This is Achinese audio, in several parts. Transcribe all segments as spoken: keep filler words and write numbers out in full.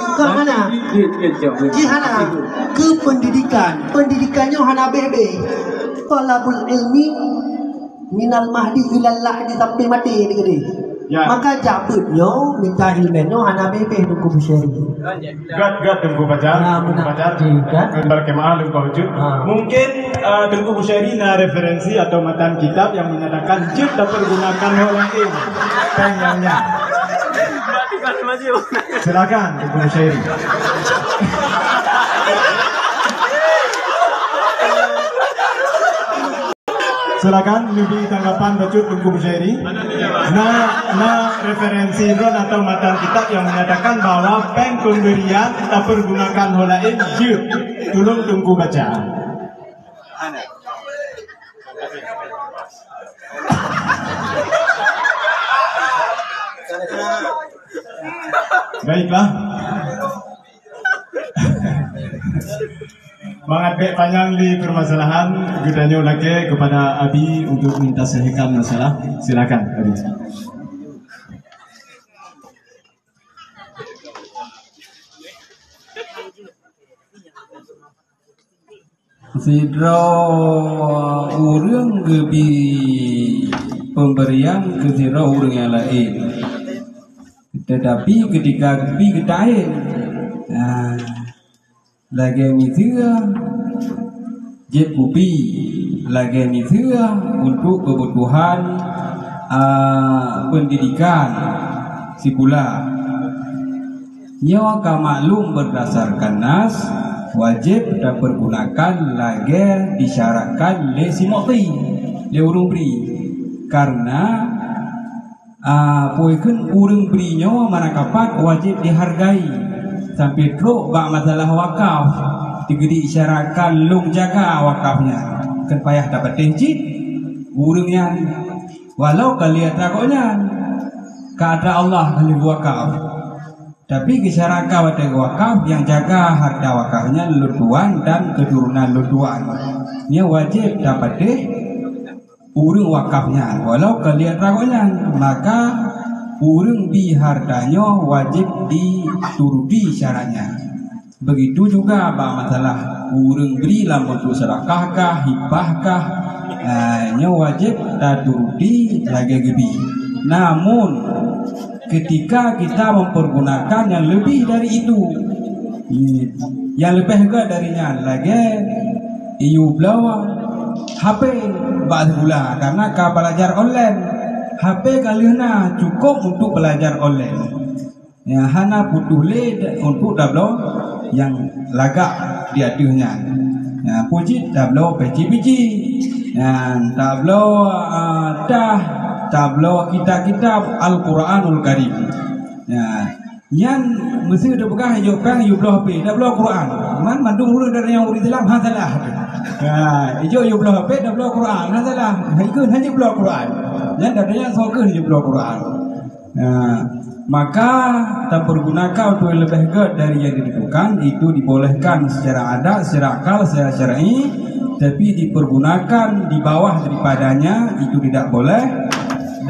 Bukan hana. Jih hana. Ke pendidikan. Pendidikan nyoe hana beh-beh. Thalabul ilmi minal mahdi ilal lahdi sampai mati dia kata. Ya. Maka jak beuet nyoe, minta ilmu nyoe hana beh-beh Teungku Busyari. Göt, göt Teungku Baca. Ah, Teungku benar. Baca. Göt. Kembali ke mahal Teungku Baca. Ah. Mungkin, eh, Teungku Busyari na referensi atau matan kitab yang menyatakan jeuet tapergunakan ho laén. Tanyanya. Silakan Teungku Busyari. Silakan, neubri tanggapan bacut Teungku Busyari. Na, na referensi droen atau matan kitab yang menyatakan bahwa péng pemberian tapergunakan ho laén jeuet. Tulông Teungku baca. Baiklah. Mangat bèk panyang lé permasalahan, geutanyoe lakèe kepada Abi untuk mentasbihkan masalah. Silakan, Abi. Sidroe ureueng geubi pemberian keu sidroe ureueng nyang laén, teutapi keutika geubi geutaén, ah, lagèe miseue jép kupi, lagèe miseue untuk keubutuhan, ah, pendidikan sikula. Nyoe ka maklum berdasarkan nas, wajéb tapergunakan lagèe disyaratkan lé si mu'ti, lé ureueng bri. Karena, a, peue kheun ureueng bri nyoe manakapat wajéb dihargai. Sampai trok bak masalah wakaf, digeudi isyaratkan lôn jaga wakaf nyan. Kheun payah tapatéh cit ureueng nyan, walau ka liat ragoe nyan, ka atra Allah ka lheueh wakaf. Tapi geusyaratkan watèe wakaf, nyang jaga harta wakaf nyan lôn tuan dan keuturonan lôn tuan. Nyoe wajéb tapatéh ureueng wakaf nyan, walau ka liat ragoe nyan. Maka ureueng bi harta nyoe wajéb dituruti syarat nyan. Begitu juga bak masalah ureueng bri lam bentuk sedekah kah, hibah kah, eh, nyoe wajéb taturuti lagèe geubi. Namun, ketika kita mempergunakan yang lebih dari itu, yang lebih gèt dari nyan, lagèe yue bloe H P bak sikula karena ka belajar online. H P ka lheueh na, cukup untuk belajar online. Ya, hana putôh lé untuk tabloe nyang lagak di ateueh nyan. Ya, peue cit tabloe peci-peci. Ya, tabloe, ah, tah, tabloe kitab-kitab Al-Quranul Karim. Ya, nyan meuseu teupeugah ijok péng, ijok bloe H P, tabloe Quran. Man mandum ureueng dari nyang ureueng Islam, ha, salah. Ya, ijok, ijok bloe H P, tabloe Quran, ha, salah. Hai keu, hana jibloe Quran. Nyan dari nyang soe keu jibloe Quran. Nah, maka tapergunakan untuk yang lebih gèt dari yang ditentukan, itu dibolehkan secara adat, secara akal, secara syar'i, tapi dipergunakan di bawah daripadanya, itu tidak boleh.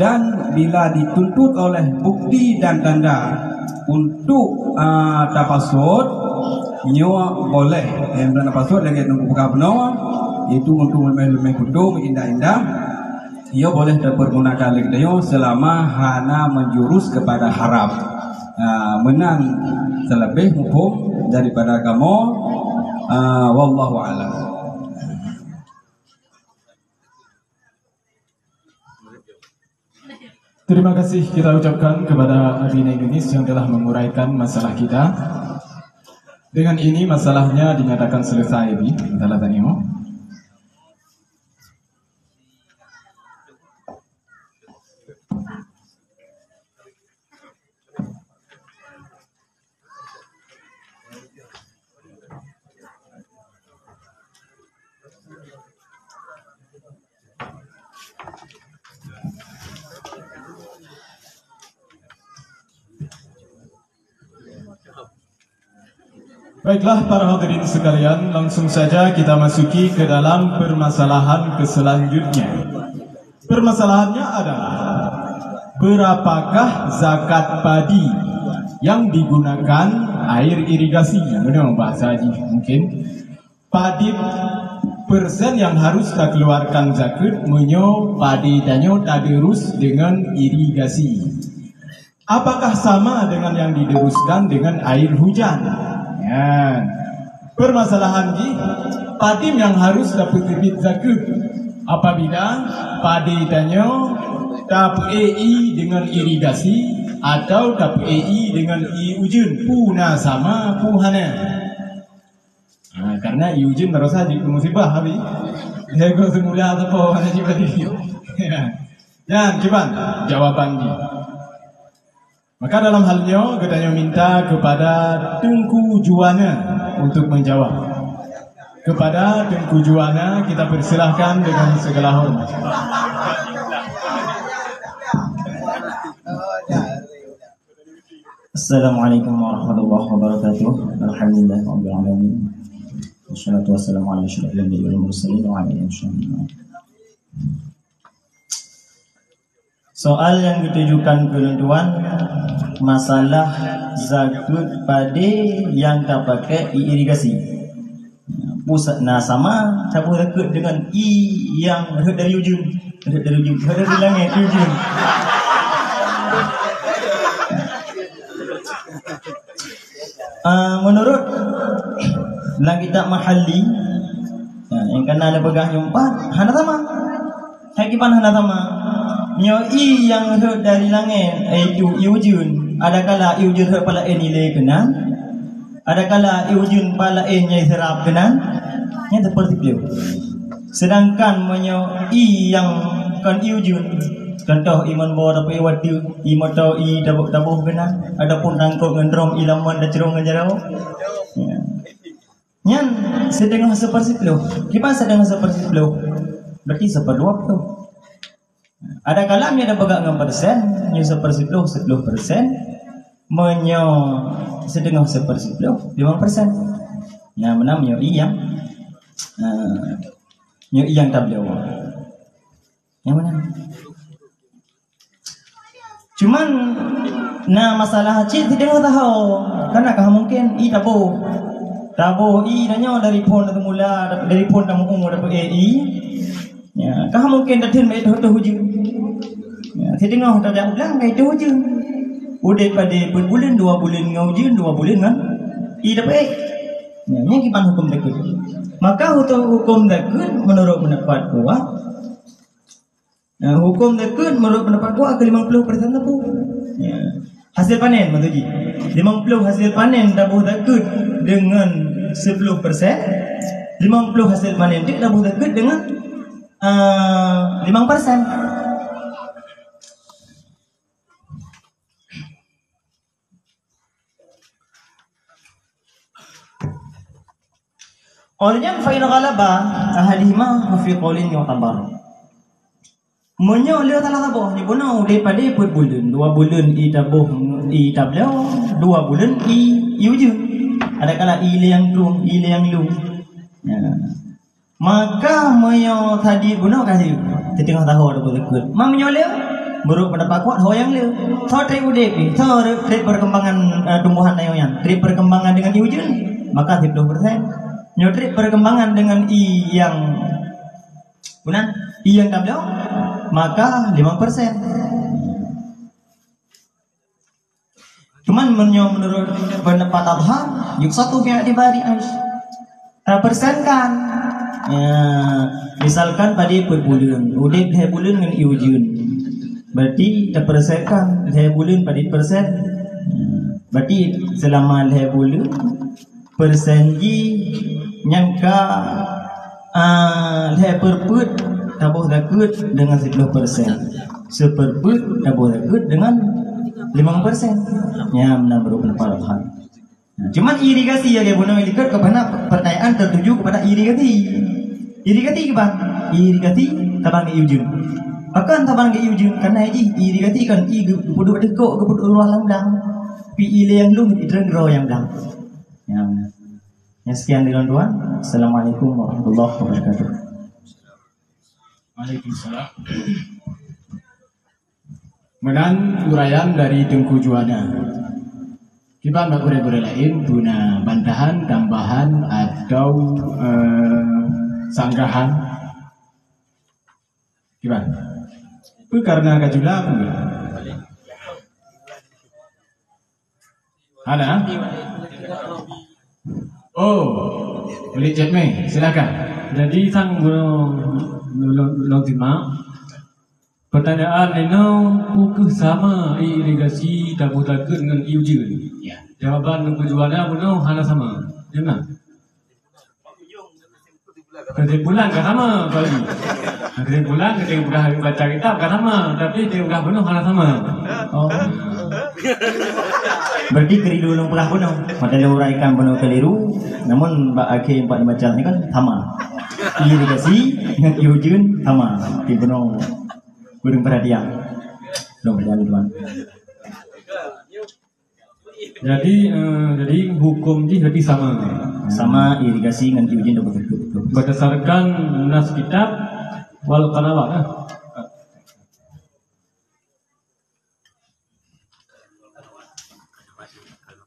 Dan bila dituntut oleh bukti dan tanda untuk, ah, tapasot, nyoe boleh. Yang tanda pasot lagèe nunggu buka benoe, itu untuk lemah-lemah kudung, indah-indah. Ia boleh dipergunakan lé geutanyoe selama hana menjurus kepada haram. Ha, meunan selebih muphom daripada kamoe. Ha, wallahu a'lam. Terima kasih kita ucapkan kepada Abi Neng Yunis yang telah menguraikan masalah kita. Dengan ini masalahnya dinyatakan selesai, Abi. Masalah tadi, oh. Baiklah, para hadirin sekalian, langsung saja kita masuki ke dalam permasalahan ke selanjutnya. Permasalahannya adalah, berapakah zakat padi yang digunakan Air irigasi, beuna bahasa jih mungkin. Padit persen yang harus takeluarkan zakeuet meunyoe padé tanyoe tadeurus deungon irigasi. Apakah sama dengan yang dideuruskan dengan air hujan? Nyan. Permasalahan jih, padum nyang harus tapeuteubiet zakeuet apabila padé tanyoe tapeuék ié deungon irigasi atau tapeuék ié deungon ié ujeuen, peue na sama, peue hana. Ha, karena ié ujeuen barosa jeuet keu musibah, abi. Lhèe goe seumula sapo hana jipat ié. Ya. Nyan, kiban jawaban jih. Maka dalam hal nyoe, geutanyoe minta kepada Teungku Juana untuk menjawab. Kepada Teungku Juana, kita persilahkan dengan segala hormat. Assalamualaikum warahmatullahi wabarakatuh. Alhamdulillahirabbil alamin. Wassalatu wassalamu ala asyrafil anbiya'i wal mursalin wa ala alihi wasallam. Soal nyang geutujukan keu lôn tuan, masalah zakeuet padé nyang tapaké irigasi. Pusat na sama, saboh zakeuet deungon ié nyang rhot dari ujeuen, rhot dari ujeuen, rhot dari langét, ujeuen. Ah, menurut lam kitab Mahalli, ya, nyang ka na lôn peugah nyoe pat, hana sama. Hai kiban hana sama. Nyoe ié nyang rhot dari langét, yaitu ié ujeuen. Adakala ié ujeuen rhot pat laén ilée keunan, adakala ié ujeuen pat laén nyang iseurap keunan, nyan teupeursiplôh. Sedangkan meunyoe ié nyang kon ié ujeuen, contoh ié mon boh tapeuék u ateueh, ié moto ié taboh-taboh keunan, ataupun tangkôb ngon drom ié lam mon tacrông ngon jaroe. Ya. Nyan siteungoh seupeursiplôh. Kiban siteungoh seupeursiplôh? Berarti seupeurdua plôh. Adakala meunyoe tapeugah ngon persen, nyoe seupeursiplôh, siplôh persen. Meunyoe siteungoh seupeursiplôh, limong persen. Nah, meunan nyoe ié nyang, eh, nyoe ié nyang tabloe. Nyang meunan. Cuman, na masalah cit siteungoh taho, kan na ka mungken ié taboh. Taboh ié tanyoe dari phon seumula, dari phon tamu'ue dapeuék ié. Ya, ka mungken tatheun bak toh-toh ujeuen. Ya, siteungoh tajak u blang ka toh ujeuen. Udeb padé peuet buleuen, dua buleuen ngon ujeuen, dua buleuen ngon ié dapeuék. Ya, nyan kiban huköm zakeuet. Maka huköm, huköm zakeuet meunurot peundapat kuat, Nah, huköm zakeuet meunurot peundapat kuat keu limong ploh persen sapeue? Ya. Hasil panen, maksud jih. Limong ploh hasil panen taboh zakeuet deungon siplôh persen, limong ploh hasil panen jih taboh zakeuet deungon, eh, limong persen. Óh lheueh nyan, fa in ghalaba ahadihima fa fi qaulin yu'tabar. Meunyoe lé salah saboh, nyoe bunoe udeb padé peuet buleuen, dua buleuen ié taboh, ié tabloe, dua buleuen ié, ié ujeuen. Adakala ié lé nyang trueng, ié lé nyang lheueh. Ya. Maka meunyoe tadi bunoe ka lheueh, siteungoh taho taboh zakeuet. Ma meunyoe lé, meunurot peundapat kuat ho nyang lé. Soe treb udeb, soe treb perkembangan, eh, tumbuhan tanyoe nyan. Treb perkembangan deungon ié ujeuen, maka siplôh persen. Nyoe treb perkembangan deungon ié nyang, bunan, ié nyang tabloe, maka limong persen. Cuman meunyoe meunurot peundapat Azhar, yuqsatu fi i'tibari aish. Tapersenkan. Ya, misalkan padé peuet buleuen, udeb lhèe buleuen ngon ié ujeuen. Berarti tapersenkan lhèe buleuen padé persen. Ya, berarti seulama lhèe buleuen persen jih nyan ka, ah, lhèe peuet taboh zakeuet deungon siplôh persen. Siplôh peuet taboh zakeuet deungon limong persen. Nyan meunan baru peundapat Azhar. Cuman irigasi ya, bunoe likot kepada pertanyaan tertuju kepada irigasi. Irigasi kiban? Irigasi taban keu ié ujeuen. Pakon taban keu ié ujeuen? Karena jih irigasi kan ié geu-, geupeuduek ateueh kok, geupeuduek luwah lam blang. Pi ié lé nyang lheueh, ié treun droe nyang blang. Ya. Ya, sekian dari tuan. Assalamualaikum warahmatullahi wabarakatuh. Waalaikumsalam. Meunan uraian dari Teungku Juana. Kiban bak gurée-gurée laén, peue na bantahan, tambahan, atau, eh, sanggahan? Kiban? Peue karena ka jula peue? Hana? Oh, Walid Jatmeh, silakan. Jadi, sang bunoe lôn, lôn simak. Pertanyaan inoe, peu kheueh sama irigasi taboh takheun ngon ié ujeuen? Ya. Jawaban nyang keujaweuban bunoe hana sama. Ya kan? Kesimpulan ka sama, Pak Haji. Kesimpulan ketika udah baca kitab ka sama, tapi ketika udah bunoe hana sama. Oh. Berarti keliru lôn peugah bunoe. Padahal uraikan bunoe keliru, namun bak akhé empat macam ni kan sama. Irigasi ngon ié ujeuen sama. Di bunoe kurang perhatian. Belum perhatian, teman. Jadi, eh, jadi hukum jih berarti sama. Sama irigasi ngon ié ujeuen dah betul. Berdasarkan nas kitab wal qanawat, eh.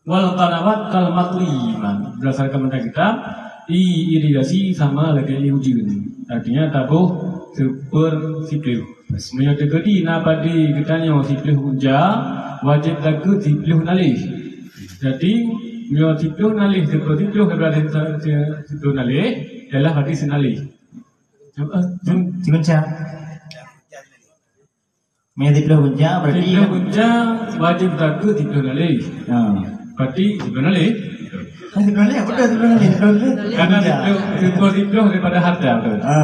Wal qanawat kal matli, man. Berdasarkan matan kitab, i-, irigasi sama lagée ié ujeuen. Artinya taboh seuper siplôh. Meunyoe teukeudi na padé geutanyoe siplôh gunca, wajéb takheun siplôh naléh. Jadi, meunyoe siplôh naléh, seuper siplôh daripada si-, si-, siplôh naléh, ialah berarti seunaléh. Cuma, eh, cun-, cun-, gunca. Meunyoe siplôh gunca, berarti siplôh gunca wajéb takheun siplôh naléh. Ha. Berarti siplôh naléh. Ha, siplôh naléh, betul, siplôh naléh, siplôh naléh. Karena siplôh, siplôh, siplôh daripada harta, betul. Ha.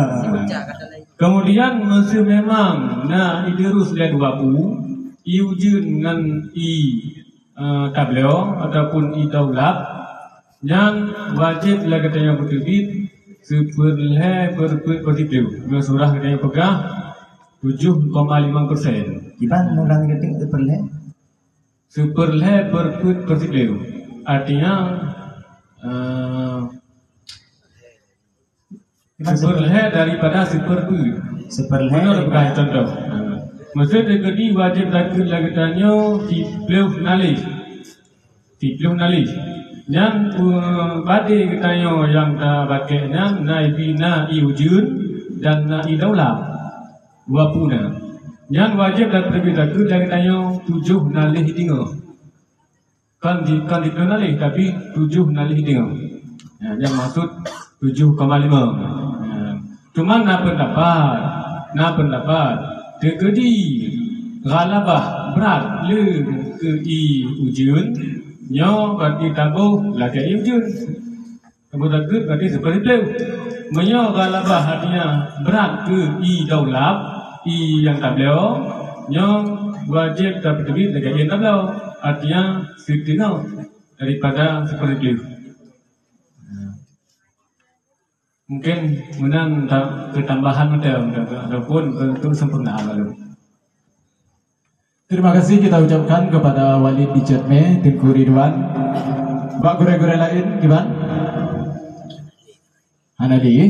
Kemudian, meuseu memang na idurus lé dua bu, ié ujeuen ngon ié, eh, tabloe ataupun ié daulab, nyan wajéb lé geutanyoe peuteubiet seuper lhée per, per, per siplôh. Ngon surah geutanyoe peugah tujoh koma lima persen. Kiban ulang geutanyoe seuper lhée? Seuper lhée per, per, per siplôh. Artinya, eh, Seuper lhée daripada seuper peuet. Seuper lhée. Beutôi daripada bukan contoh. Maksud teukeudi wajéb takheun lé geutanyoe siplôh naléh. Siplôh naléh. Nyan, eh, padé geutanyoe nyang tabakée nyan na ié, na ié ujeuen dan na ié daulab. Dua bu na. Nyan wajéb takheun lé geutanyoe tujoh naléh teungoh. Kon di, kon siplôh naléh, tapi tujoh naléh teungoh. Ya, nyang maksud tujoh koma lima. Ya. Cuma na peundapat, na peundapat, teukeudi ghalabah brat lé keu ié ujeuen, nyoe berarti taboh lagée ié ujeuen. Taboh takheun berarti seuper siplôh. Meunyoe ghalabah artinya brat keu ié daulab, ié nyang tabloe, nyoe wajéb tapeuteubiet lagée ié tabloe, artinya siteungoh daripada seuper siplôh. Mungkin meunan ta-, keutambahan mantong, ataupun untuk sempurna lalu. Terima kasih kita ucapkan kepada Walid di Cetme, Teuku Ridwan. Bak gurée-gurée laén, kiban? Hana di?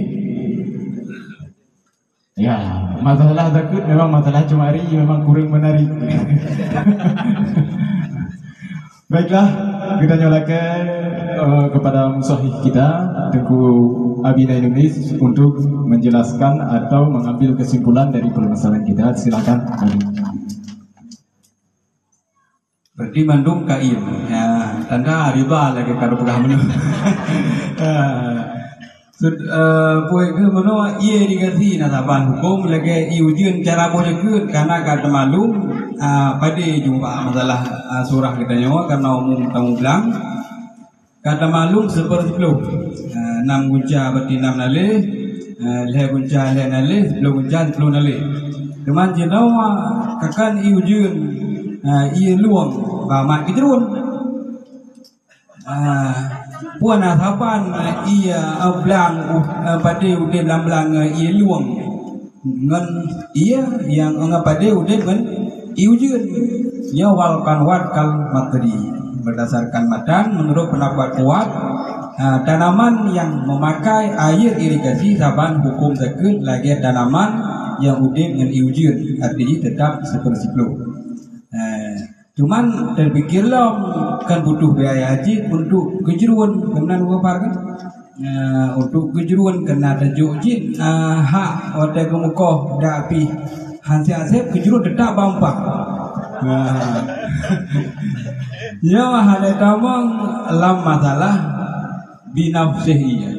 Ya, masalah takheun memang masalah jumari memang kurang menarik. Baiklah, geutanyoe lakée, eh, kepada musahih kita, Teuku Abi Nainunis, untuk menjelaskan atau mengambil kesimpulan dari permasalahan kita. Silakan. Berarti mandum kain. Ya, tanda riba lagée ka peugah meunoe. Ya. Sud-, eh, peue keuh meunoe, ié irigasi na saban huköm lagée ié ujeuen cara boh jeukeut, karena ka teumalum, ah, padé jumpa masalah, ah, surah geutanyoe karena umum tamu blang. Ka teumalum seuper siploh. Ah, nam gunca berarti nam naléh, ah, lhée gunca lhée naléh, siploh gunca siploh naléh. Teuma jinoe, ah, kakan ié ujeuen, ah, ié lueng, ba mat keujruen. Ah, peue na saban, ah, ié, ah, blang, uh, ah, padé udeb lam blang, ah, ié lueng. Ngon ié nyang ngon padé udeb ngon ié ujeuen. Nyoe wal qanawat kal matli. Berdasarkan matan, menurut pendapat kuat, ah, tanaman yang memakai air irigasi saban huköm zakeuet lagée tanaman nyang udeb ngon ié ujeuen, arti jih teutap siploh siploh. Ah, Cuman teupikir lom, kan butuh biaya jih untuk keujruen, keunan geubar kan? Eh, untuk keujruen keunan tajok jih, eh, hak watée geumeukoh dak pih han siab-siab keujruen teutap bak umpang. Nah. Nyoe hana tamong lam masalah binafsih ia.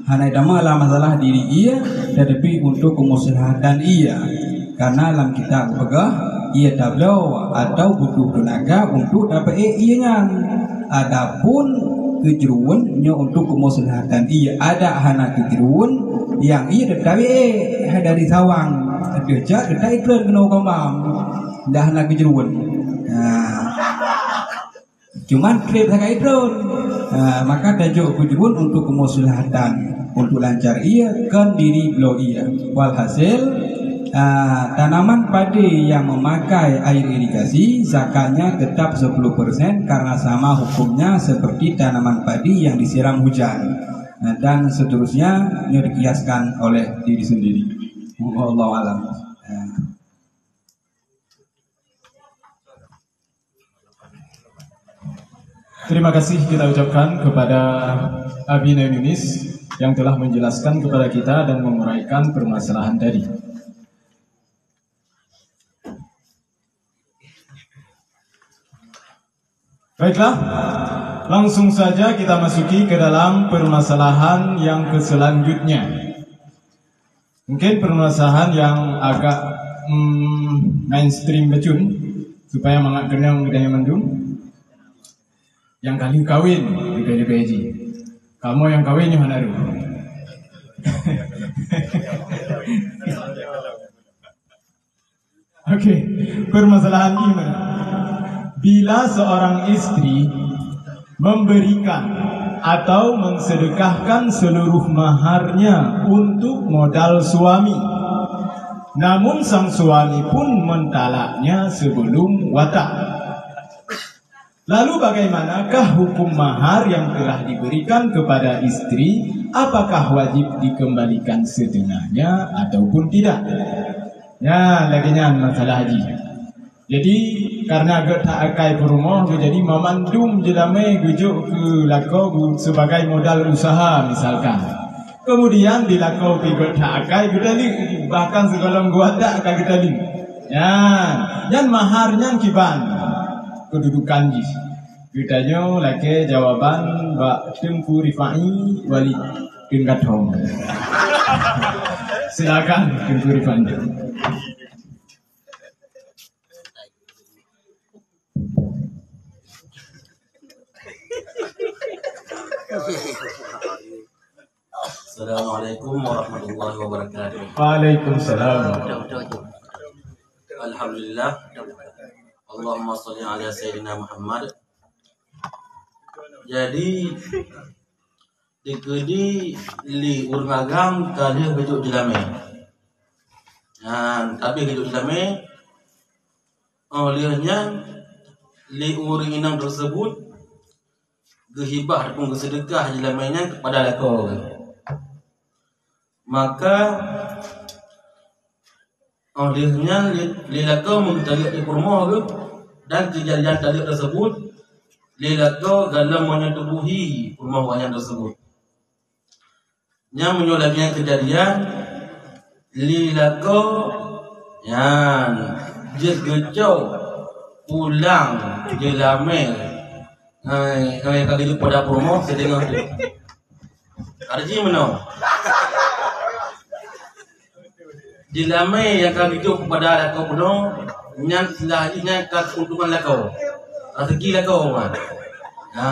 Hana tamong lam masalah diri ia, tetapi untuk kemaslahatan ia. Karena lam kitab geupeugah, ia tabloe atau butuh teunaga untuk tapeuék ia nyan. Adapun keujruen nyoe untuk kemaslahatan ia. Adak hana keujruen, nyang ia teutap ék hai dari sawang. Deuh jak teutap ikleun keunoe kambang. Dah hana keujruen. Nah. Cuman treb sagai droen. Ha, maka tajok keujruen untuk kemaslahatan, untuk lancar ia, kon diri bloe ia. Walhasil, ha, tanaman padi yang memakai air irigasi, zakatnya tetap sepuluh persen karena sama hukumnya seperti tanaman padi yang disiram hujan. Ha, dan seterusnya, nyoe dikiaskan oleh diri sendiri. Wallahu a'lam. Ha. Terima kasih kita ucapkan kepada Abi Nainunis yang telah menjelaskan kepada kita dan menguraikan permasalahan tadi. Baiklah, langsung saja kita masuki ke dalam permasalahan yang keselanjutnya. Mungkin permasalahan yang agak, mm, mainstream bacut, supaya mangat keunong geutanyoe mandum. Nyang ka lheueh kawén, leubeh-leubeh jih. Kamoe nyang kawén nyoe hana reuh. Oke, permasalahan lima. Bila seorang istri memberikan atau mensedekahkan seluruh maharnya untuk modal suami, namun sang suami pun mentalaknya sebelum watak. Lalu bagaimanakah hukum mahar yang telah diberikan kepada istri? Apakah wajib dikembalikan setengahnya ataupun tidak? Ya, lagée nyan masalah jih. Jadi, karena gét that akai peurumoh, jadi mamandum jeulamé geujok keu lakoe geu-, sebagai modal usaha misalkan. Kemudian di lakoe pih gét that akai geutaleuek, bahkan sigohlom geuwatak ka geutaleuek. Nyan, nyan mahar nyan kiban kedudukan jih. Geutanyoe lakée jawaban bak Teungku Rifai Walid Teunggathong. Silakan Teungku Rifai. Assalamualaikum warahmatullahi wabarakatuh. Waalaikumsalam. Alhamdulillah. Allahumma shalli ala Sayyidina Muhammad. Jadi, dikeudi lé ureuëng agam ka lheueh geujok jeulamé. Nyan, ka lheueh geujok jeulamé, óh lheueh nyan lé ureuëng inong teuseubut geuhibah ataupun geuseudeukah jeulamé nyan keupada lakoe geuh. Maka, óh lheueh nyan lé, lé lakoe meutaleuek di peurumoh geuh dan keujadian taleuek teuseubut, lé lakoe galom meunyetubuhi peurumoh awaknyan teuseubut. Nyan meunyoe lagée nyan keujadian, lé lakoe nyan jeuet geucok pulang jeulamé, hai, hai ka geujok keupada peurumoh sideungoe teuk. Arti meunoe. Jeulamé nyang ka geujok keupada lakoe bunoe, nyan seulah jih nyan ka keuntungan lakoe. Raseuki lakoe, man. Ha.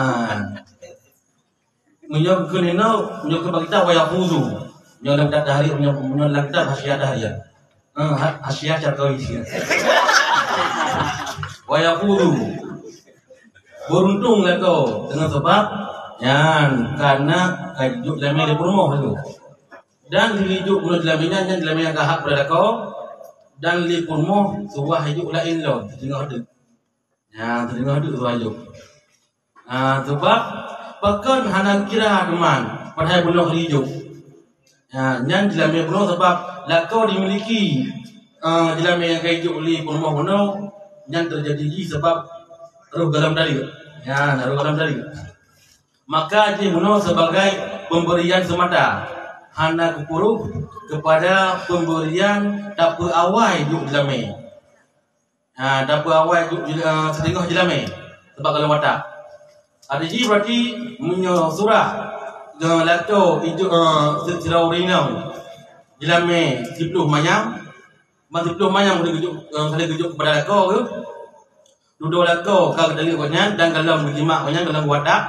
Meunyoe keuneuk, meunyoe keu bak kitab, wa yafuzu. Meunyoe lam kitab tahrir, meunyoe, meunyoe lam kitab hasyiah tahrir. Eh, ha-, hasyiah cara kawin sih. Wa yafuzu. Beuruntung lakoe, deungon sabab nyan, karena ka jijok jeulamé lé peurumoh tu. Dan jijok bunoe jeulamé nyan, nyan jeulamé nyang ka hak keu lakoe, dan lé peurumoh suwah jijok laén lom, teungoh teuk. Nyan, teungoh teuk suwah jijok. Ah, sabab pakon hana kira teuma, padahai bunoe jijok. Ya, nyan jeulamé bunoe sabab lakoe dimiliki, eh, jeulamé nyang ka jijok lé peurumoh bunoe, nyan teujadi jih sabab Roh dalam tali. Ya, roh dalam tali. Maka jih bunoe sebagai pemberian semata, hana geupeureuh kepada pemberian tapeuawai duek jeulamé. Ha, tapeuawai duek jeu-, eh, siteungoh jeulamé, sabab golom watak. Arti jih berarti meunyoe surah, eh, lakoe ijok, eh, si-, sidroe ureueng inong jeulamé siploh manyam, ban siploh manyam ka lheueh geujok, eh, ka lheueh geujok kepada lakoe geuh. Dudoe lakoe ka geutaleuek gobnyan dan golom geujimak gobnyan golom watak,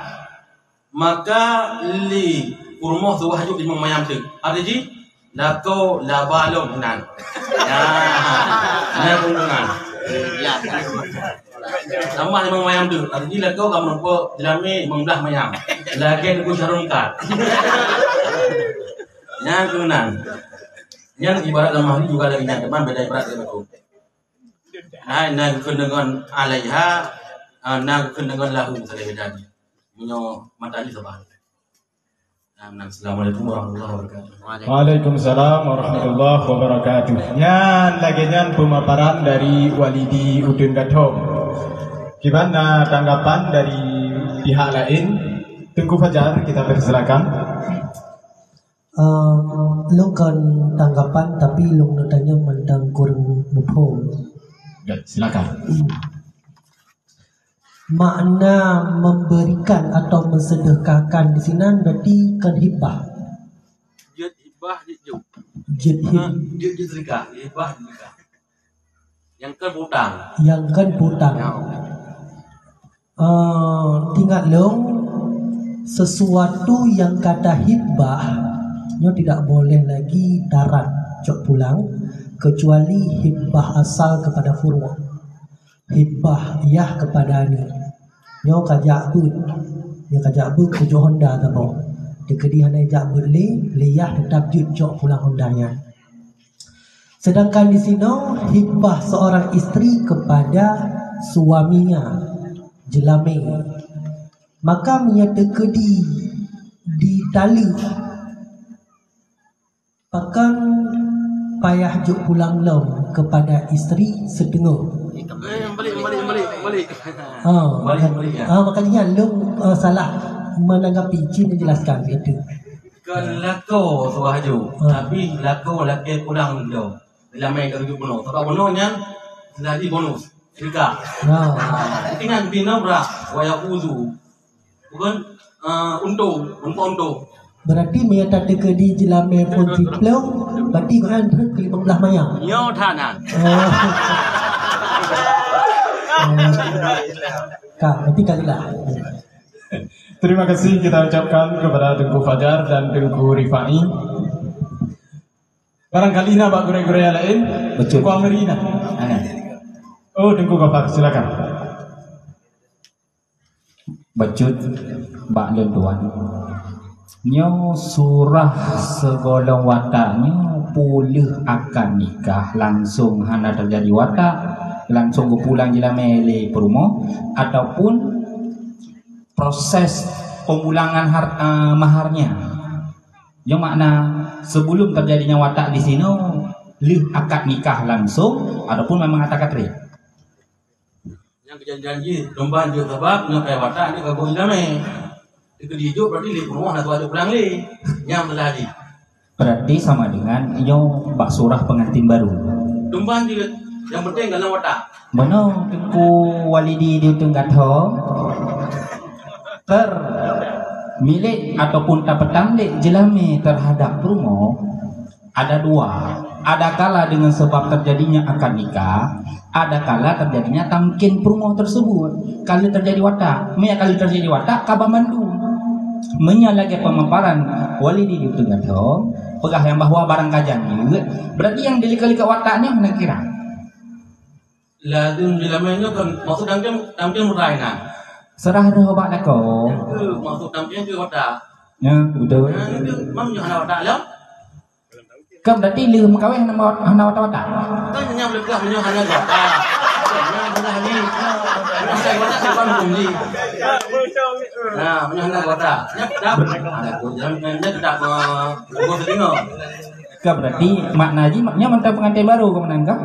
maka lé peurumoh suwah jok limong manyam teuk. Arti jih, lakoe laba lom nan. Ya, na keuntungan. Tambah limong manyam teuk. Arti jih, lakoe ka meurumpok jeulamé limong blaih manyam. Lagèe Teungku Syahrul Mukad. Nyan keuntungan. Nyan ibarat lam mahri juga lagèe nyan, teuma beda ibarat lagèe tu. Hai, na geukheun deungon alaiha, ah, na geukheun deungon lahu, salah beda jih. Meunyoe mata jih saban. Nah, nah, assalamualaikum warahmatullahi wabarakatuh. Waalaikumsalam warahmatullahi wabarakatuh. Nyan lagèe nyan pemaparan dari Walidi Uteun Gathom. Kiban na tanggapan dari pihak lain? Teungku Fajar, kita persilakan. Ehm, lôn kon tanggapan, tapi lôn neutanyong mantong kureueng muphom. Ya, silakan. Makna memberikan atau mensedekahkan di sinan berarti kon hibah. Jeuet hibah, jeuet jok. Jeuet hib- Ha, jeuet, jeuet sedekah, hibah, sedekah. Nyang kon piutang. Nyang kon piutang. Ya. Eh, teuingat lôn, sesuatu yang kata hibah, nyoe tidak boleh lagi tarat cok pulang, kecuali hibah asal kepada furu'. Hibah yah kepada aneuk. Nyoe ka jak beuet. Nyoe ka jak beuet tujoh honda saboh. Teukeudi hana jak beuet lé, lé yah teutap jeuet cok pulang honda nyan. Sedangkan di sinoe hibah seorang isteri kepada suaminya, jeulamé. Maka meunyoe teukeudi ditaleuek, pakon payah jok pulang lom kepada isteri siteungoh. Eh, balik, balik, balik, balik. Ha, balik, maka-, balik, ya. Ha, makanya lôn, eh, salah menanggapi, cit menjelaskan gitu. Kon lakoe suwah jok, ha, tapi lakoe lakèe pulang lom. Jeulamé ka tujoh peunoh. Sabab peunoh nyan seulagi bonus. Sedekah. Ha. Ha, ingat binoe brat, wa yafuzu. Bukan, eh, untung, untung, untung. Berarti meunyoe tateukeudi jeulamé phôn siploh, berarti gobnyan rhot keu limong blaih manyam. Nyoe that nyan. Oh. Oh. Ka, berarti ka jeulaih. Terima kasih kita ucapkan kepada Teungku Fajar dan Teungku Rifai. Barangkali na bak gurèe-gurèe nyang laén? Betul. Teungku Amri na? Ana. Oh, Teungku Gafar, silakan. Becut bak lôn tuan. Nyoe surah sigohlom watak nyoe peue lheueh akad nikah langsung hana teujadi watak, langsung geupulang jeulamé lé peurumoh, ataupun proses pemulangan har-, eh, maharnya. Nyoe makna, sebelum terjadinya watak di sinoe, lheueh akad nikah langsung ataupun memang ata katré? Nyang keujanji-janji, lôn ban jeuet sabab nyoe keu watak nyoe ka geuh iéleumé. Di keu dijok berarti lé peurumoh hana tuha jok pulang lé. Nyang meulah jih. Berarti sama dengan nyoe bak surah pengantin baru. Lôn ban jeuet, nyang penting dalam watak. Meunoe Teungku Walidi di Uteung Gathom, ter milék ataupun tapeutamlék jeulamé terhadap peurumoh, ada dua. Ada kala dengan sebab terjadinya akad nikah, ada kala terjadinya tamkin peurumoh tersebut. Kali terjadi watak, meunyo kali terjadi watak, ka ban mandum. Meunyo lagèe pemaparan Walidi di Uteung Gathom, peugah nyang bahwa barang ka jeuet, berarti nyang dilika-lika watak nyoe hana kira. Lazem jeulamé nyoe kan maksud tamkin, tamkin meurai na. Serah droe bak lakoe. Nyang keu maksud tamkin keu watak. Ya, betul. Nah, nyoe keu, mam nyoe hana watak lom. Kan berarti lheueh meukawen hana, hana watak-watak. Kan nyang boleh peugah meunyoe hana watak. Nyang boleh ni. Hana watak, hana watak, hana watak. Nah, meunyoe hana watak. Nyan dah. Ada pun jalan, nyan dah, eh, boh telinga. Ka berarti makna jih, makna mantong pengantin baru keu meunan kah?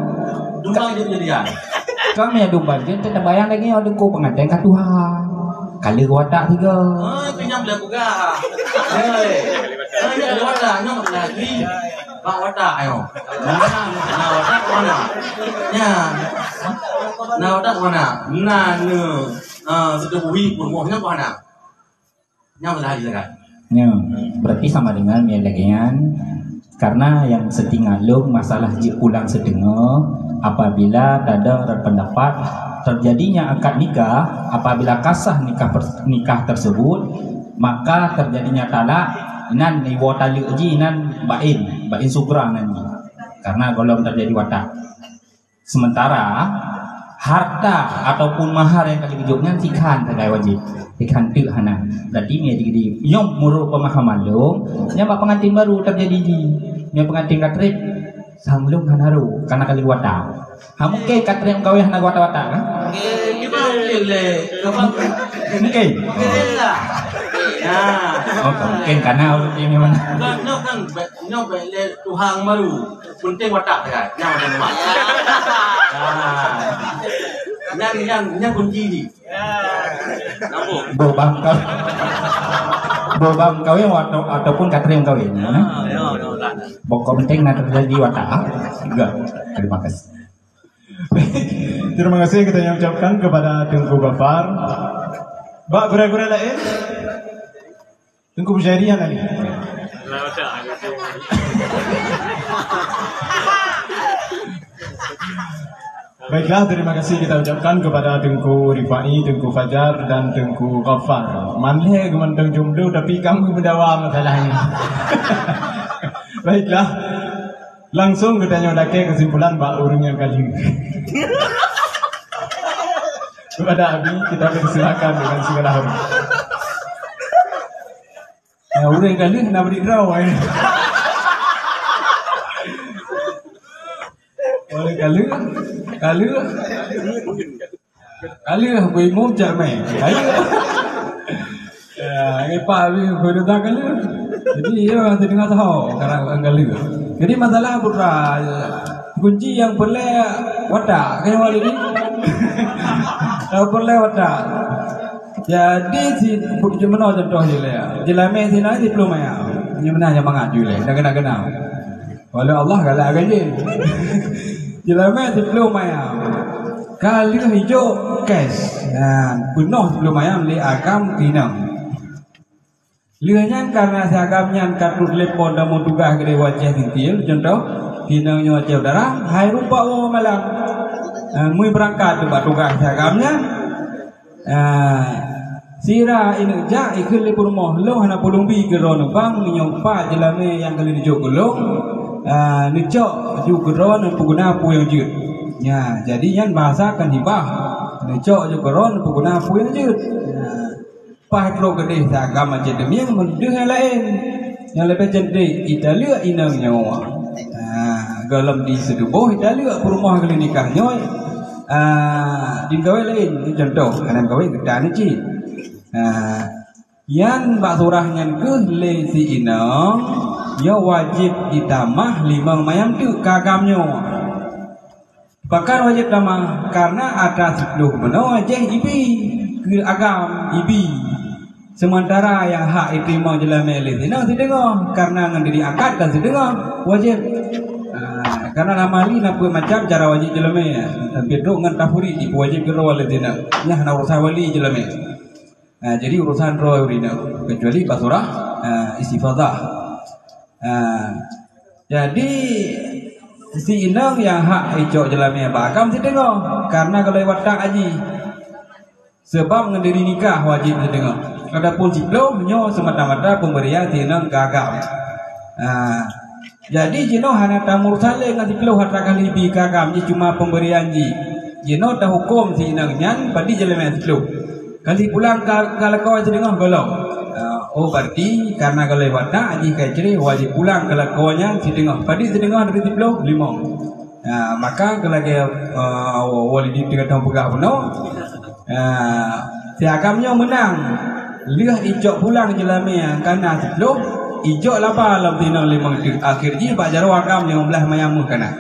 Dumba jeuet jadian. Kami adu banjir, teubayang lagi nyoe deungon pengantin ka tuha. Kali watak tiga. Oh, itu nyam boleh buka. Hei. Hanya ada watak, nyam lagi. Bak watak, ayo. Nah, nah, watak mana? Ya. Nah, watak mana? Nah, ne. Ah, sudah bui pun, wah, nyam mana? Nyang lagèe nyan. Ya, berarti sama dengan yang lagèe nyan. Karena yang seutingat lôn masalah jeuet pulang seudeungoe, apabila ada berpendapat terjadinya akad nikah, apabila ka sah nikah pers-, nikah tersebut, maka terjadinya talak, nan iwoe taleuek jih nan bain, bain sugra nan jih. Karena gohlom terjadi watak. Sementara harta ataupun mahar nyang ka jigeujok nyan tikhan sagai wajéb, tikhan teuk hana. Berarti nyoe jadi, nyoe meunurot pemahaman lôn, nyan bak pengantin baru terjadi jih. Nyoe pengantin ka trép, sang lôn hana rôh, karena ka lheueh watak. Ha, mungkin ka trép meukawen hana watak-watak kan? Mungkin. Mungkin. Mungkin lah. Ya. Oh, mungkin karena urut dia memang. Kan, no, kan, Nyoe bèk lé tuha nyang baru. Penting watak sagai. Nyan watak nyoe. Ah. Nyan, nyan, nyan kunci jih. Nambung. Boh bang ka-, boh bang kawin atau, ataupun ka trép kawin, ya? Ah, ya, ya, ya. Pokok penting na terjadi watak, ah. Tiga. Terima kasih. Terima kasih kita ucapkan kepada Teungku Ghaffar. Bak gurèe-gurèe laén? Teungku Mujahidin lagi. Baiklah, terima kasih kita ucapkan kepada Teungku Rifai, Teungku Fajar, dan Teungku Ghaffar. Mandé geumantong jomblo, tapi kamoe meudawa masalahnya. Baiklah, langsung geutanyoe lakèe kesimpulan bak ureueng nyang ka lheueh. Kepada Abi, kita persilakan dengan segala hormat. Ya, ureueng ka lheueh na bri droe, eh. Ureueng ka lheueh, ka lheueh. Ka lheueh bui mu cak meh. Ka lheueh. Ya, eh, Pak Abi, bui dah ka lheueh. Jadi, ya, masih dengar tahu, karena ureueng ka lheueh. Jadi, masalah putra, kunci nyang peureulèe watak, kan, Wali ni? Nyang peureulèe watak. Jadi, si, jeuet meunoe contoh jih lé. Jeulamé sinan siplôh mayam. Nyoe meunan nyang mangat jih lé, dak keunan-keunan. Walau Allah galak ganjil. Jeulamé siplôh mayam. Ka lheueh ijok cash. Nah, peunoh siplôh mayam lé agam keu inong. Lheueh nyan karena si agam nyan ka trok telepon dan meutugaih keudéh u Aceh Tingkil, contoh, keu inong nyoe Aceh Utara, hai rumpok woe malam. Ah, mui beurangkat bak tugaih si agam nyan. Ah, sira ineuk jak ikheun lé peurumoh, lôn hana peulumbi keu droeneuh bang, meunyoe pat jeulamé nyang ka lheueh neujok keu lôn, ah, neucok ju keu droeneuh peuguna peue nyang jeuet. Nya, jadi nyan bahasa kan hibah. Neucok ju keu droeneuh peuguna peue nyang jeuet. Nya. Paih trok keudéh si agam Aceh Teumieng meudeuh nyang laén. Nyang leubeh cantik, italeuek inong nyoe. Ha, gohlom di seutuboh italeuek peurumoh keuneuk nikah nyoe. Ha, di gawé laén, contoh, hana gawé geutanyoe cit. Ha, nyan bak surah nyan keuh lé si inong, nyoe wajéb itamah limong mayam teuk keu agam nyoe. Pakon wajéb tamah, karena atra siplôh meunoe jih ibi keu agam, ibi. Seumeuntara nyang hak iteurimong jeulamé lé si inong sideungoe, karena ngon diri akad dan sideungoe wajéb. Ah, karena lam ahli na peuet macam cara wajéb jeulamé, tapi trok ngon tafriq jipeuwajéb keudroe lé si inong. Nyan hana urusan wali jeulamé. Ah, jadi urusan droe ureueng inong, kecuali bak surah, ah, istifadhah. Ah, jadi si inong nyang hak icok jeulamé bak agam sideungoe, karena gohlom watak jih. Sebab ngon diri nikah wajéb sideungoe. Adapun siplôh nyoe semata-mata pemberian si inong keu agam. Ah, jadi jinoe hana tamursaléh ngon siplôh atra kali ibi keu agam, jih cuma pemberian jih. Jinoe tahuköm si inong nyan padit jeulamé siplôh. Kali pulang ka, ka lakoe sideungoe gohlom. Ah, oh, berarti karena gohlom watak jih ka icré, wajéb pulang ka lakoe nyan sideungoe. Padit sideungoe dari siplôh? Limong. Ah, maka lagèe, ah, Walidin teuka peugah bunoe, ah, si agam nyoe meunang. Lheueh icok pulang jeulamé nyang ka na siplôh, ijok laba lom si inong limong teuk. Akhé jih bak jaroe agam limong blaih mayam meuh ka na.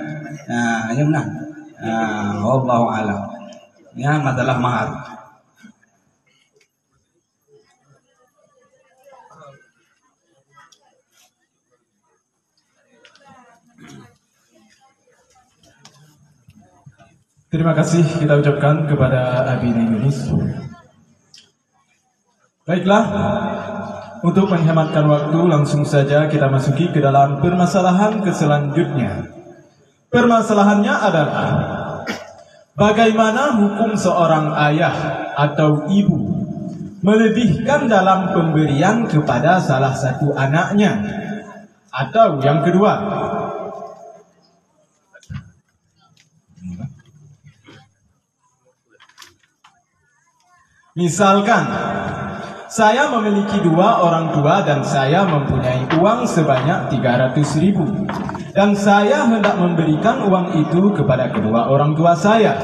Ah, nyoe meunang. Ah, wallahu a'lam. Nyan masalah mahar. Terima kasih kita ucapkan kepada Abi Yunus. Baiklah, untuk menghematkan waktu, langsung saja kita masuki ke dalam permasalahan ke selanjutnya. Permasalahannya adalah, bagaimana hukum seorang ayah atau ibu melebihkan dalam pemberian kepada salah satu anaknya atau yang kedua? Misalkan, saya memiliki dua orang tua dan saya mempunyai uang sebanyak tiga ratus ribu, dan saya hendak memberikan uang itu kepada kedua orang tua saya.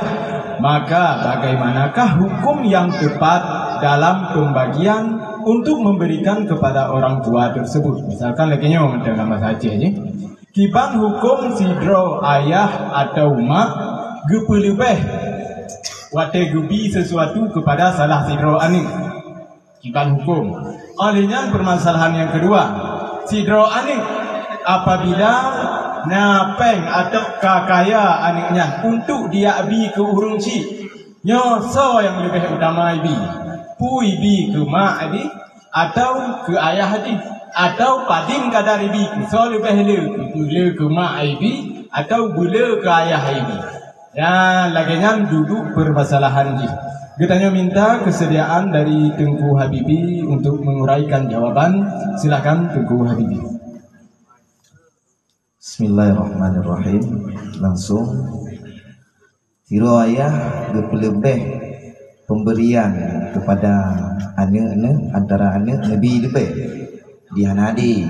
Maka, bagaimanakah hukum yang tepat dalam pembagian untuk memberikan kepada orang tua tersebut? Misalkan lagèe nyoe, mantong dalam bahasa Aceh, ya. Kiban huköm sidroe ayah atawa mak geupeuleubeh watèe geubi sesuatu keupada salah sidroe aneuk? Kiban huköm. Óh lheueh nyan, peumasalahan nyang keudua, sidroe aneuk apabila na pèng atawa ka kaya aneuk nyan untuk dijak bi keu ureueng chik, nyoe soe nyang leubeh utama ibi? Peue ibi, keu mak ibi, atawa keu ayah jih, atawa padum kadar ibi, soe leubeh le, keu peue le, keu mak ibi, atawa beule keu ayah ibi. Nyan lagèe nyan duduek peumasalahan jih. Geutanyoe minta keuseudiaan dari Teungku Habibi untuk menguraikan jawaban. Silakan, Teungku Habibi. Bismillahirrahmanirrahim. Langsung, sidroe ayah geupeuleubeh pemberian keupada aneuk neuh, antara aneuk neubi leubeh, di hana adé.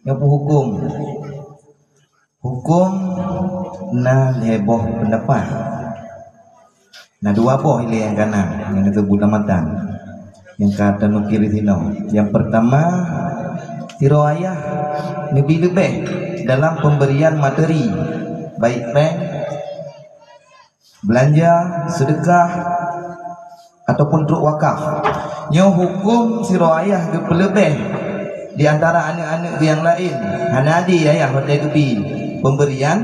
Nyoe peue huköm? Huköm na lhèe boh peundapat. Na dua boh ilèe nyang kana, nyang teuseubut lam matan, nyang ka tanukil disinoe. Nyang peurtama, sidroe ayah neubi leubeh dalam pemberian materi, baik pèng, beulanja, seudeukah, ataupun trok wakaf. Nyoe huköm sidroe ayah geupeuleubeh di antara aneuk-aneuk geuh nyang laén. Hana adé ayah watèe geubi pemberian,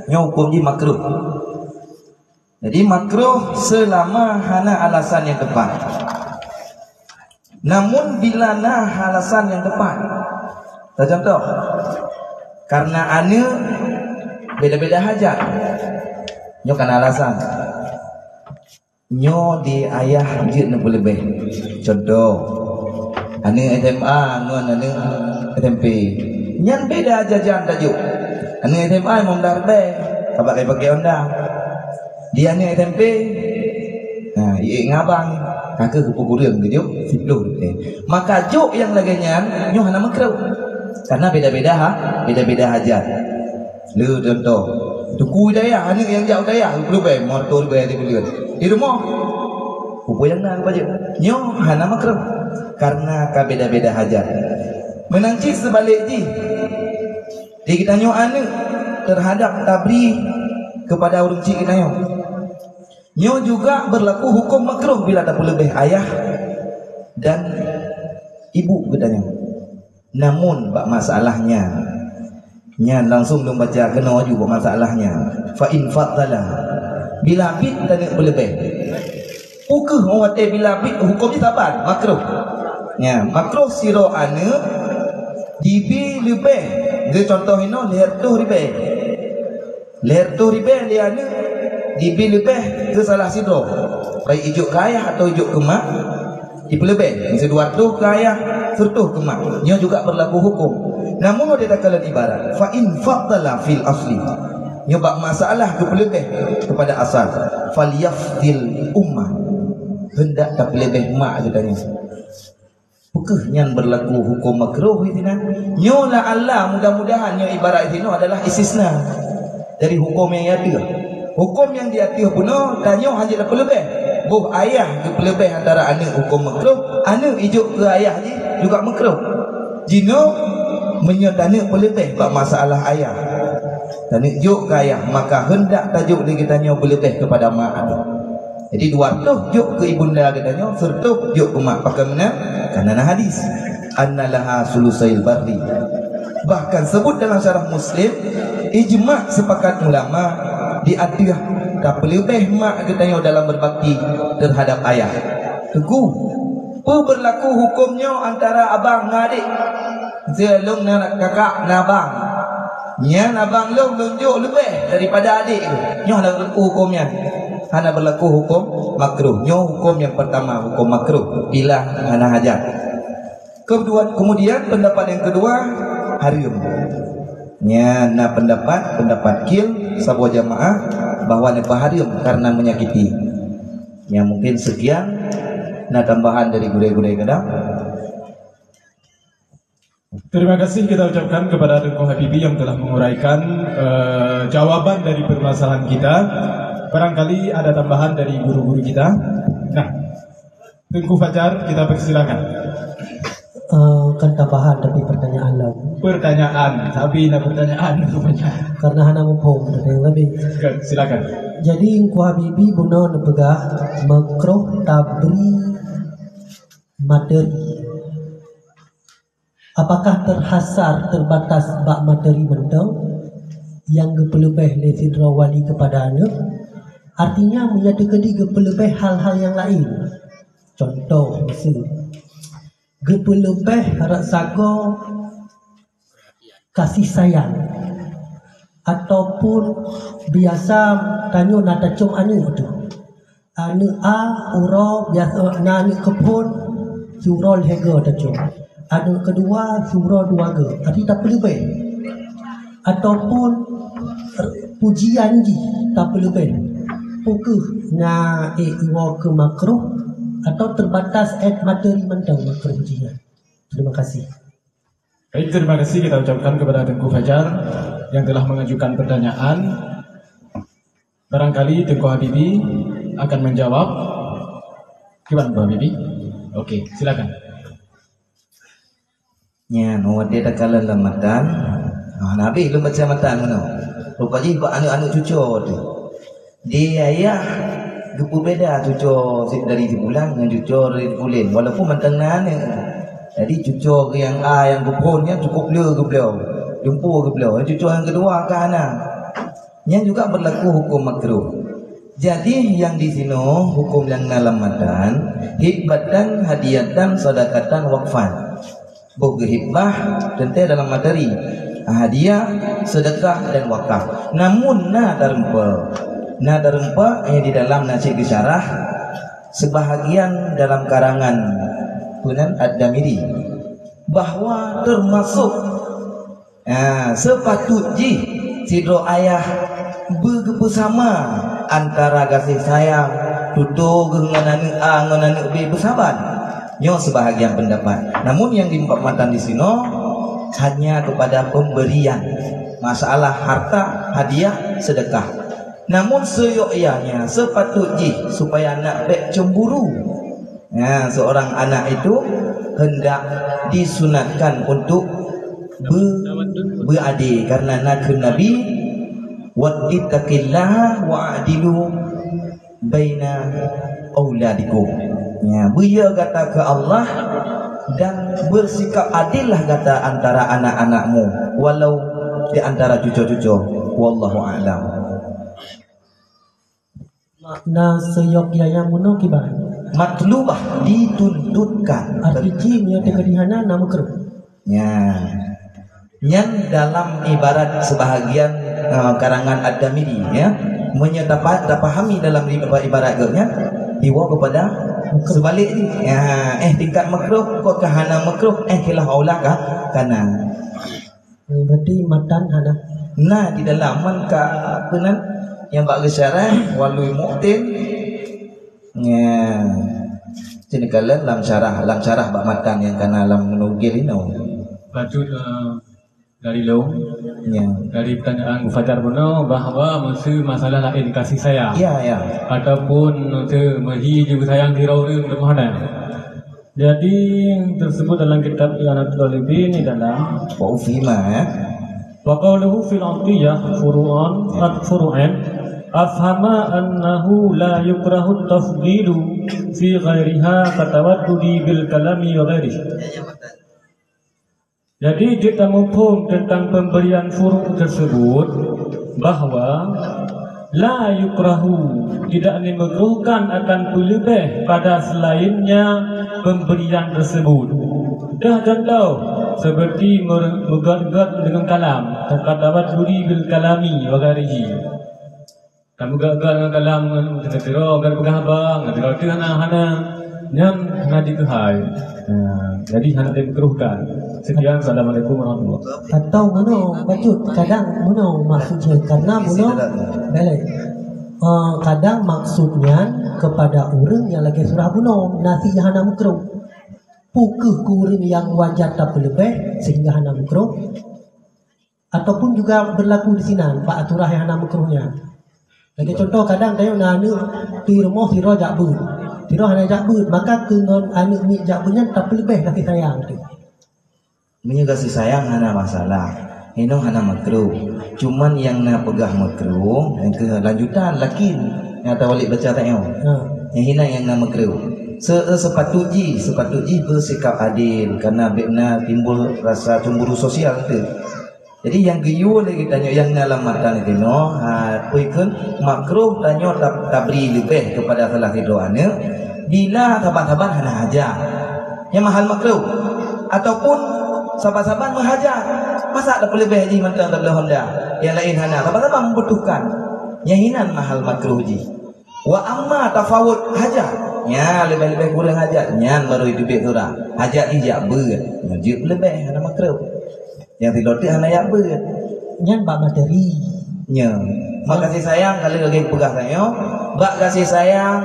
nyoe huköm jih makruh. Jadi, makruh seulama hana alasan nyang teupat. Namun, bila na alasan nyang teupat, teucontoh, karena aneuk beda-beda hajat, nyoe kana alasan. Nyoe di ayah jeuet neupeuleubeh. Contoh, aneuk S M A ngon aneuk S M P. Nyan beda jajan tajok. Aneuk S M A limong blah ribèe, ka bak kayèe pakèe Honda. Di aneuk S M P, nah, iék ngon abang, ka keuh geupeukureueng geujok siploh ribèe. Maka jok nyang lagèe nyan, nyoe hana makruh. Karena beda-beda ha, beda-beda hajat. Le contoh, teungku dayah, aneuk nyang jak u dayah, geupeuleubeh, moto leubeh di buleuen. Di rumoh, peue nyang na geupajoh. Nyoe hana makruh, karena ka beda-beda hajat. Meunan cit seubalek jih, di geutanyoe aneuk teuhadap tabri keupada ureueng chik geutanyoe. Nyoe juga beurlaku huköm makruh bila tapeuleubeh ayah dan ibu geutanyoe. Namun, bak masalah nyan, nyan langsung lôn baca keunoe aju bak masalah nyan. Fa in faddala, bila bit taneuk peuleubeh. Peu kheueh watèe bila bit huköm jih saban, makruh. Nyan, makruh sidroe aneuk jibi leubeh. Geucontoh inoe lhèe reutôh ribèe. Lhèe reutôh ribèe lé aneuk jibi leubeh keu salah sidroe, baik ijok keu ayah atawa ijok keu mak, jipeuleubeh, miseue dua reutôh keu ayah, seureutôh keu mak. Nyoe juga beurlaku huköm. Namun, watèe takalon ibarat, fa in faddala fil asli, nyoe bak masalah geupeuleubeh keupada asal, falyafdil ummah, heundak tapeuleubeh mak geutanyoe. Peu kheueh nyan beurlaku huköm makruh disinan? Nyoe la'alla, mudah-mudahan, nyoe ibarat sinoe adalah istisna dari huköm nyang ateueh. Huköm nyang di ateueh bunoe, tanyoe hana jeuet tapeuleubeh. Boh ayah geupeuleubeh antara aneuk huköm makruh, aneuk ijok keu ayah jih juga makruh. Jinoe, meunyoe taneuk peuleubeh bak masalah ayah, taneuk jok keu ayah, maka heundak tajok lé geutanyoe beuleubeh keupada mak. Jadi dua reutôh jok keu ibunda geutanyoe, sireutôh jok keu mak. Pakon meunan? Karena na hadis, "Anna laha sulusail barri." Bahkan sebut dalam syarah Muslim, ijma, sepakat ulama di ateueh tapeuleubeh mak geutanyoe dalam berbakti terhadap ayah. Teungku, peue berlaku hukum nyoe antara abang ngon adek? Miseue lôn na kakak, na abang. Nyan abang lôn, lôn jok leubeh daripada adek lôn. Nyoe hana berlaku hukum nyan. Hana berlaku hukum makruh. Nyoe hukum nyang pertama, hukum makruh bila hana hajat. Kedua, kemudian pendapat yang kedua, hareuem. Nyan na pendapat, pendapat khil saboh jamaah bahwa neupahareuem karena menyakiti. Ya, mungkin sekian, na tambahan dari gurée-gurée kadang. Terima kasih kita ucapkan kepada Teungku Habibi yang telah menguraikan, eh, jawaban dari permasalahan kita. Barangkali ada tambahan dari guru-guru kita. Nah, Teungku Fajar, kita persilakan. Eh, kan tambahan tapi pertanyaan lah. Pertanyaan, tapi na pertanyaan rupanya. Karena hana muphom, ada yang lebih. Silakan. Jadi, Teungku Habibi bunoe neupeugah makruh tabri materi. Apakah terhasar, terbatas bak materi mantong nyang geupeuleubeh lé sidroe wali kepada aneuk? Artinya, meunyoe teukeudi geupeuleubeh hal-hal nyang laén, contoh, miseue, geupeuleubeh rot sagoe kasih sayang, ataupun biasa tanyoe na tacöm aneuk teuh. Aneuk A uroe biasa, na aneuk keuphon siuroe lhèe goe tacöm. Aneuk keudua siuroe dua goe. Arti tapeuleubeh. Ataupun pujian jih tapeuleubeh. Peu kheueh na ék iwoe keu makruh atau terbatas 'et materi mantong makruh jih nyan? Terima kasih. Baik, terima kasih kita ucapkan kepada Teungku Fajar yang telah mengajukan pertanyaan. Barangkali Teungku Habibi akan menjawab. Kiban Teungku Habibi? Oke, silakan. Nyan, watèe takalon lam matan, ah, na habéh lôn baca matan meunoe. Rupajih bak aneuk-aneuk cucoe teuh. Di ayah geupeubeda cucoe si-, dari sipulan ngon cucoe dari sipulen, walaupun mantong na aneuk. Jadi cucoe nyang A nyang geuphon nyan cukup le geubloe, lumpu geubloe. Cucoe nyang keudua ka hana. Nyan juga berlaku hukum makruh. Jadi nyang di sinoe hukum nyang na lam matan, hibatan, hadiyatan, sadaqatan, waqfan. Boh geuhibah teuntèe dalam materi, hadiah, sedekah dan wakaf. Namun na tareumpa, na tareumpa, eh, di dalam na cit geusyarah, sebahagian dalam karangan peue nan Ad-Damiri, bahwa termasuk, ah, sepatut jih sidroe ayah beugeupeusamé antara gaséh sayang tutoe geuh ngon aneuk A ngon aneuk B beusaban. Nyoe sebahagian pendapat. Namun nyang di matan di sinoe hanya kepada pemberian. Masalah harta, hadiah, sedekah. Namun seuyok ianya sepatut jih supaya nak bèk cemburu. Nah, seorang anak itu hendak disunatkan untuk be-, beadé karena na kheun Nabi, "Wattaqillaha wa'dilu baina auladikum." Ya, beuyo gata keu Allah dan bersikap adillah gata antara anak-anakmu, walau di antara cuco-cuco. Wallahu a'lam. Makna seuyok ianya meunoe kiban? Matlubah, dituntutkan. Arti jih meunyoe teukeudi hana na makruh. Ya. Nyan dalam ibarat sebahagian, eh, karangan Ad-Damiri, ya. Meunyoe tapa-, tapahami dalam ibarat geuh nyan, diwoe kepada seubalik jih. Ya, eh, tingkat makruh, kok ka hana makruh, eh, khilaf aula ka, ka na. Hmm, berarti matan hana. Nah, di dalam man ka peue nan nyang bak geusyarah Walul Mu'tin. Ya. Sini kalian lam syarah, lam syarah bak matan nyang ka na lam meunugil inoe. Patut, eh, dari lôn, ya, dari pertanyaan Fajar bunoe bahwa meuseu masalah laén kasih sayang. Ya, ya. Ataupun meuseu meuhi jih sayang di ureueng teuma hana. Jadi, tersebut dalam kitab I'anatul Talibin di dalam Wa ufhima, ya. Wa qawluhu fil atiyah furu'an, at-, furu'an. Afhama annahu la yukrahu tafdilu fi ghairiha katawaddudi bil kalami wa ghairih. Jadi, jeuet tamuphom teuntang pemberian furu' tersebut bahwa la yukrahu, tidak dimakruhkan akan peuleubeh pada selainnya pemberian tersebut. Dah contoh, seperti mer-, meugét-gét dengan kalam, katawaddudi bil kalami wa ghairihi. Kamu gagal ngon kalam ngon sidroe, gagal peugah haba, ngon sidroe teuh hana, hana, nyan hana dikeuhai. Nah, jadi hana dimakruhkan. Sekian, assalamualaikum warahmatullahi wabarakatuh. Atau meunoe, bacut, kadang meunoe maksud jih, karena meunoe, belek. Eh, kadang maksudnya kepada ureuëng nyang lagée surah bunoe, na sit nyang hana makruh. Peu kheueh keu ureuëng nyang wajar tapeuleubeh sehingga hana makruh? Ataupun juga berlaku di sinan, bak aturan nyang hana makruh nyan. Lagée contoh, kadang tanyoe na aneuëk turi rumoh sidroe jak beuet. Sidroe hana jak beuet, maka keu ngon aneuëk miet jak beuet nyan tapeuleubeh kasih sayang teuh. Meunyoe kasih sayang hana masalah, inoe hana makruh. Cuman nyang na peugah makruh, nyang keu lanjutan, lakin nyang tawalik baca tanyoe. Ha. Nyang hinan nyang na makruh. Se-, sepatut jih, sepatut jih beusikap adil, karena bék na timbul rasa cemburu sosial teuh. Jadi, nyang geuyue lé geutanyoe nyang na lam mata neuh teunoe, ha, peue kheun makruh tanyoe tab-, tabri leubeh keupada salah sidroe aneuëk, bila saban-saban hana hajat. Nyang mahal makruh. Ataupun saban-saban meuhajat. Masa tapeuleubeh jih mantong tabloe honda? Nyang laén hana, saban-saban membutuhkan. Nyang hinan mahal makruh jih. Wa amma tafawut hajat, nya leubeh-leubeh kureueng hajat, nyan baru jiteubiet surah. Hajat jih jak beuet, nyan jeuet leubeh, hana makruh. Nyang sidroe teuk hana jak beuet. Nyan bak materi. Nya. Bak kasih sayang, ka lheueh lagée peugah tanyoe, bak kasih sayang,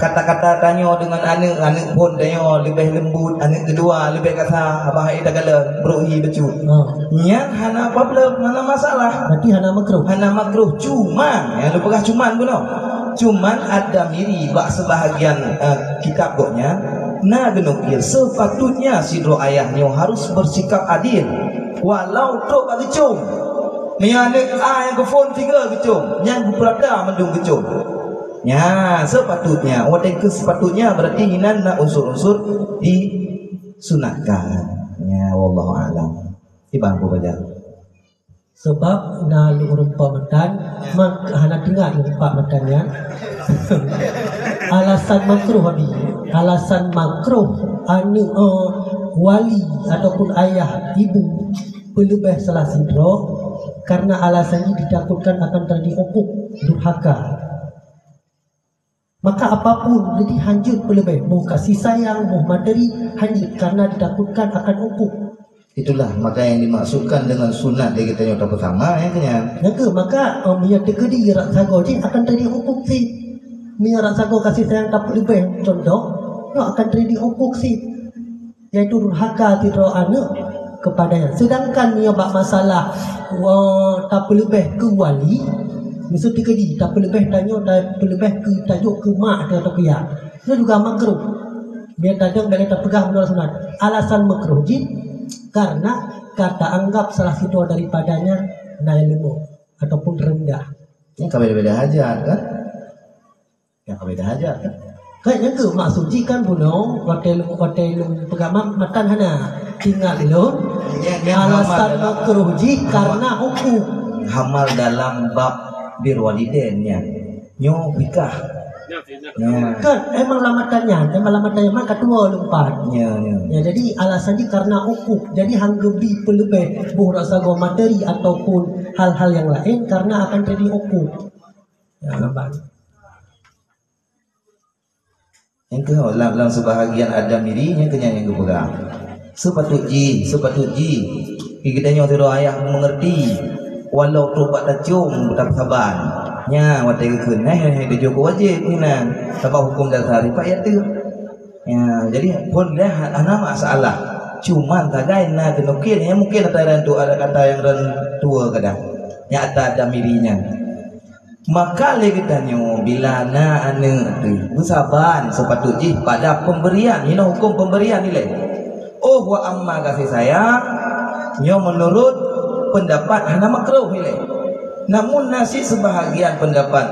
kata-kata tanyoe deungon aneuëk, aneuëk phon tanyoe leubeh leumbut, aneuëk keudua leubeh kasa, abah hai takalon, brok hi bacut. Ha. Nyan hana problem, hana masalah. Berarti hana makruh. Hana makruh, cuman, nyang lôn peugah cuman bunoe. Cuman Ad-Damiri bak seubahagian, eh, kitab gobnyan na geunukil, sepatutnya sidroe ayah nyoe harus bersikap adil walau trok bak geucom. Meunyoe aneuëk A nyang geuphon tinggai geucom, nyan geupeurada mandum geucom. Nya, sepatutnya, watée keu sepatutnya berarti hinan na unsur-unsur disunatkan. Nya, wallahu a'lam. Ibang peubajang. Sebab na lôn ureuëng pat matan, mak hana teuingat lôn pat matan nyan. Alasan makruh abi. Alasan makruh aneuëk, eh, wali ataupun ayah ibu peuleubeh salah sidroe karena alasan jih ditakutkan akan terjadi ukuk, durhaka. Maka apapun, jadi hanjeuet peuleubeh, boh kasih sayang, boh materi, hanjeuet karena ditakutkan akan ukuk. Itulah maka yang dimaksudkan dengan sunat dari kita yang pertama, ya kan? Nyang keu, maka, eh, meunyoe teukeudi rak sagoe jih akan terjadi ukuk sit. Meunyoe rak sagoe kasih sayang tapeuleubeh, contoh, nyoe akan terjadi ukuk sit. Yaitu durhaka sidroe aneuëk kepadanya. Sedangkan nyoe bak masalah, wa, tapeuleubeh keu wali, miseue teukeudi tapeuleubeh tanyoe, tapeuleubeh keu tajok keu mak atau keu yah. Nyoe juga makruh. Biar tajok bèk lé tapeugah meunurot sunat. Alasan makruh jih karena ka taanggap salah sidroe daripadanya na ilmu ataupun rendah. Ini ka beda-beda hajat, kan? Nyang ka beda hajat, kan? Kan nyang keu maksud jih kan bunoe, watèe lôn, watèe lôn peugah ma-, matan hana. Ingat lôn, alasan makruh jih karena hukum. Hamal dalam bab birrul walidain nyan. Nyoe fikah. Kan emang lam matan nyan, emang lam matan nyan, maka tuwo lôn pat. Ya, ya. Ya, jadi alasan jih karena hukum. Jadi han geubri peuleubeh boh rasa goe materi ataupun hal-hal yang lain karena akan terjadi hukum. Ya, lambat. Nyang keu lam, lam seubahagian Ad-Damiri, nyang keu nyan nyang geupeugah. Seupatôt jih, seupatôt jih. Geutanyoe sidroe ayah mengerti. Walau trok bak tacông, beutasaban. Nya, watèe geukheun, hai, hai, hai, tujoh keu wajéb meunan. Sabab huköm dasar ipat ya teuh. Ya, jadi, phôn lé ha-, hana masalah. Cuman, sagai na geunukil, ya mungkin ata nyang tu, ada kata nyang ran tua kadang. Nya ata Ad-Damiri nyan. Maka lé geutanyoe bila na aneuk teuh beusaban seupatôt jih pada pemberian, inoe huköm pemberian ilèe. Oh, wa amma kasih sayang, nyoe meunurot peundapat hana makruh ilèe. Namun na cit seubahgian peundapat,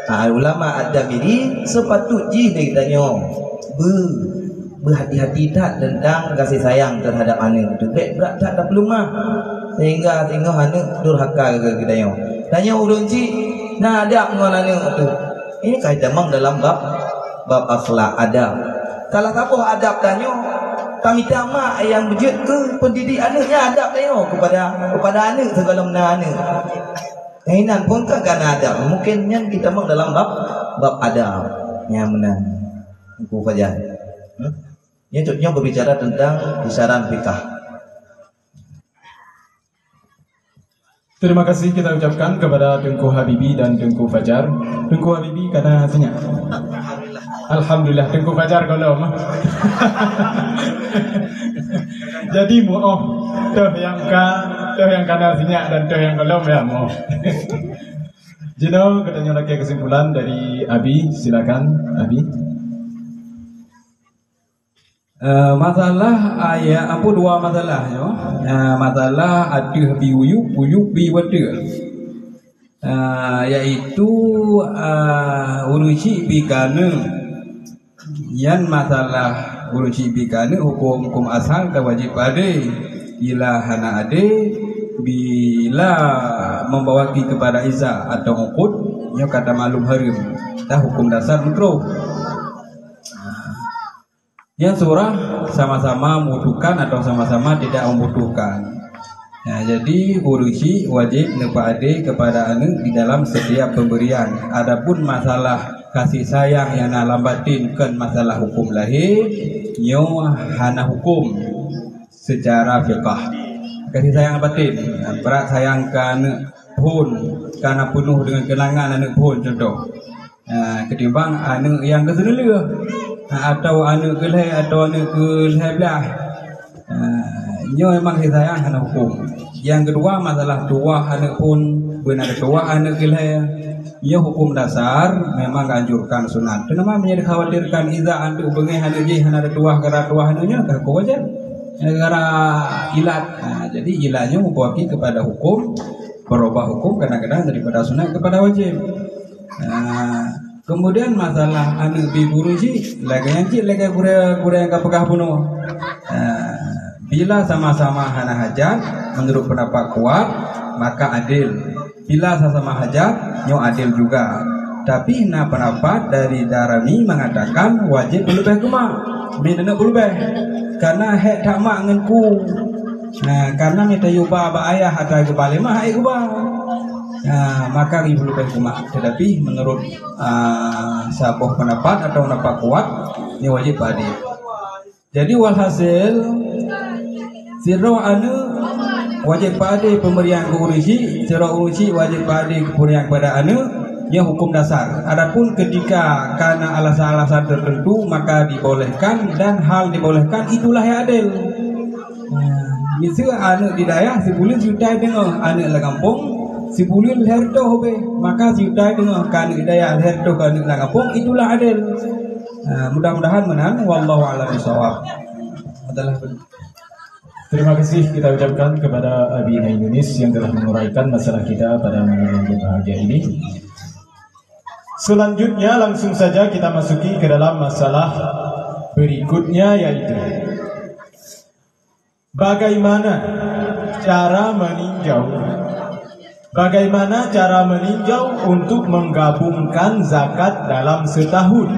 ha, ulama At-Tabari, seupatôt jih lé geutanyoe beu, beuhati-hati that teuntang gaséh sayang teuhadab aneuk teuh. Bèk brat that tapeuleumah, sehingga singoh aneuk durhaka keu geutanyoe. Tanyoe ureueng chik na adab ngon aneuk teuh. Ini ka itamong dalam bab, bab akhlak, adab. Salah saboh adab tanyoe, tamita mak nyang beujeuet keu pendidik aneuk nyan adab tanyoe kepada, kepada aneuk sigohlom na aneuk. Inan pun kan kana adab. Mungkin nyan itamong dalam bab, bab adab. Nyan meunan. Teungku Fajar. Hmm? Nyan cok nyoe berbicara tentang kisaran fiqah. Terima kasih kita ucapkan kepada Teungku Habibi dan Teungku Fajar. Teungku Habibi, kana sinyak? Alhamdulillah, Teungku Fajar gohlom. Jadi, muoh. Toh nyang ka, toh nyang kana sinyak dan toh nyang gohlom, ya, muoh. Jinoe, geutanyoe lakèe kesimpulan dari Abi, silakan, Abi. Eh, masalah ayat, apa, dua masalah nyoe. Eh, masalah ateueh bi uyueb, uyueb bi watèe. Eh, yaitu, eh, ureueng chik bi keu aneuk. Nyan masalah ureueng chik bi keu aneuk huköm, huköm asal ka wajéb adé. Bila hana adé, bila membawaki kepada iza atau uqud, nyoe ka tamalum hareuem. Dah huköm dasar makruh. Nyang surah sama-sama membutuhkan atau sama-sama tidak membutuhkan. Nah, jadi ureueng chik wajéb neupeuadé kepada aneuk di dalam setiap pemberian. Adapun masalah kasih sayang nyang na lam batin kon masalah huköm lahé, nyoe hana huköm secara fiqah. Kasih sayang batin, brat sayang keu aneuk phôn, ka na peunoh deungon keunangan aneuk phôn contoh. Ha, ketimbang aneuk nyang keuseuneulheueh, ha, atau aneuk keulhèe atau aneuk keulhèe blah. Ha, nyoe memang kasih sayang hana huköm. Nyang keudua, masalah tuwah aneuk phôn, beuna teutuwah aneuk keulhèe. Nyoe huköm dasar memang geuanjurkan sunat. Teuma meunyoe dikhawatirkan iza aneuk beungéh aneuk jih hana teutuwah gara tuwah aneuk nyoe, ka huköm wajéb. Gara ilat. Ha, jadi ilat nyoe meuwakil kepada huköm, berubah huköm kadang-kadang daripada sunat kepada wajéb. Ah, kemudian masalah aneuk bi gurèe chik, lagèe nyan cit lagèe gurèe, gurèe nyang ka peugah bunoe. Ah, bila sama-sama hana hajat, menurut pendapat kuat, maka adil. Bila sama-sama hajat, nyoe adil juga. Tapi na pendapat dari Darimi mengatakan wajéb peuleubèh keu mak. Bin aneuk peuleubèh. Karena hèk that mak ngon ku. Nah, karena meunyoe tayue ba bak ayah atra geuba lé mak, hèk geuba. Nah, maka geupeuleubèh keu mak. Tetapi menurut, ah, saboh pendapat atau pendapat kuat, nyoe wajéb peuadé. Jadi walhasil, sidroe aneuk wajéb peuadé pemberian keu ureueng chik, sidroe ureueng chik wajéb peuadé pemberian kepada aneuk, nyoe huköm dasar. Adapun ketika karena alasan-alasan tertentu, maka dibolehkan dan hal dibolehkan itulah yang adil. Nah, miseue aneuk di dayah sibuleuen sijuta teungoh, aneuk lam gampông sibuleuen lhèe reutôh beh, maka sijuta teungoh keu aneuk di dayah, lhèe reutôh keu aneuk lam gampông, itulah adil. Nah, mudah-mudahan meunan, wallahu a'lam bishawab. Adalah Terima kasih kita ucapkan kepada Abi Nainunis yang telah menguraikan masalah kita pada malam yang berbahagia ini. Selanjutnya langsung saja kita masuki ke dalam masalah berikutnya, yaitu bagaimana cara meninjau, bagaimana cara meninjau untuk menggabungkan zakat dalam setahun.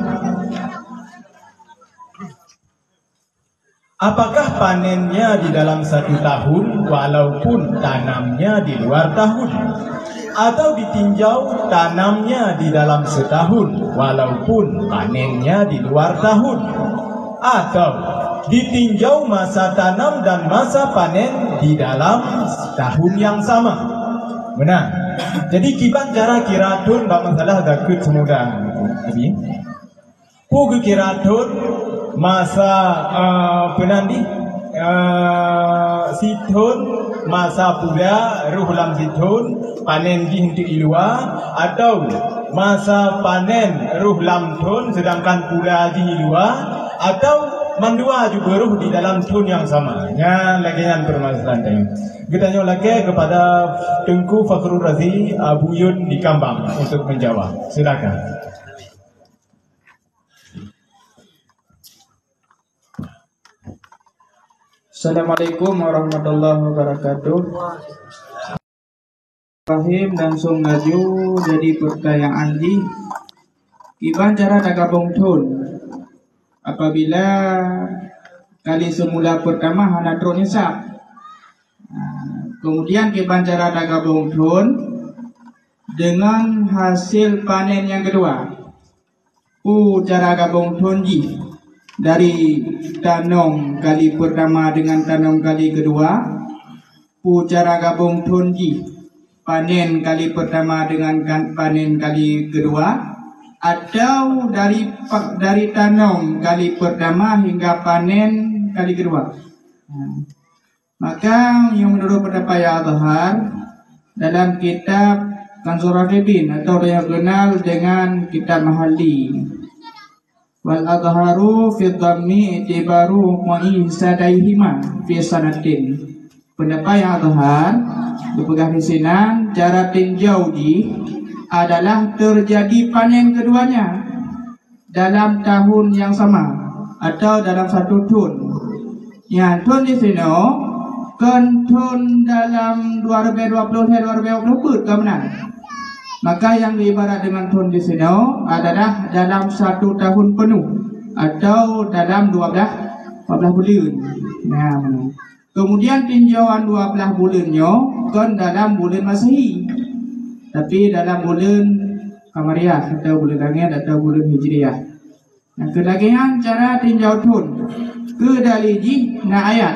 Apakah panennya di dalam satu tahun walaupun tanamnya di luar tahun? Atau ditinjau tanamnya di dalam setahun walaupun panennya di luar tahun? Atau ditinjau masa tanam dan masa panen di dalam tahun yang sama? Meunan. Jadi kiban cara kira thôn bak masalah zakeuet seumudang, Abi. Peue geukira thôn masa, eh, peunan dih, eh, sithôn masa pula rôh lam sithôn, panen jih eunteuk i luwa, atau masa panen rôh lam thôn seudangkan pula jih i luwa, atau Mandua juga roh di dalam thon nyang sama. Nyan lagèe nyan permasalahan tadi. Geutanyoe lakèe kepada Teungku Fakhrul Razi Abu Yun di Kambang untuk menjawab. Silakan. Assalamualaikum warahmatullahi wabarakatuh. Rahim, langsung laju jadi pertanyaan jih. Kiban cara tagabong thon apabila kali semula pertama hana trok nisab? Nah, kemudian kiban cara tagabong thon dengan hasil panen yang kedua? Peue cara gabong thon jih dari tanong kali pertama dengan tanong kali kedua? Peue cara gabong thon jih panen kali pertama dengan kan-, panen kali kedua? Atau dari pa-, dari tanong kali pertama hingga panen kali kedua? Nah, maka, nyang meunurot peundapat nyang azhar, dalam kitab Kanzur Raghibin atau nyang geunal dengan kitab Mahalli, wal azharu fi dhammi i'tibaru wuqu'i sadaihima fi sanatin. Peundapat nyang azhar geupeugah disinan, cara tinjau jih adalah teujadi panen keuduanya dalam tahun nyang sama atau dalam satu thon. Nyan thon disinoe kon thon dalam dua ribèe dua ploh lhèe, dua ribèe dua ploh peuet ka meunan. Maka nyang geuibarat deungon thon disinoe adalah dalam satu tahun peunoh atau dalam dua blah, dua blah buleuen. Nah, meunan. Keumudian tinjauan dua blah buleuen nyoe kon dalam buleuen Masehi, tapi dalam buleuen Kamariah atau buleuen langèt atau buleuen Hijriah. Nyang keu lagèe nyan cara tinjau thon. Keu dalil jih na ayat.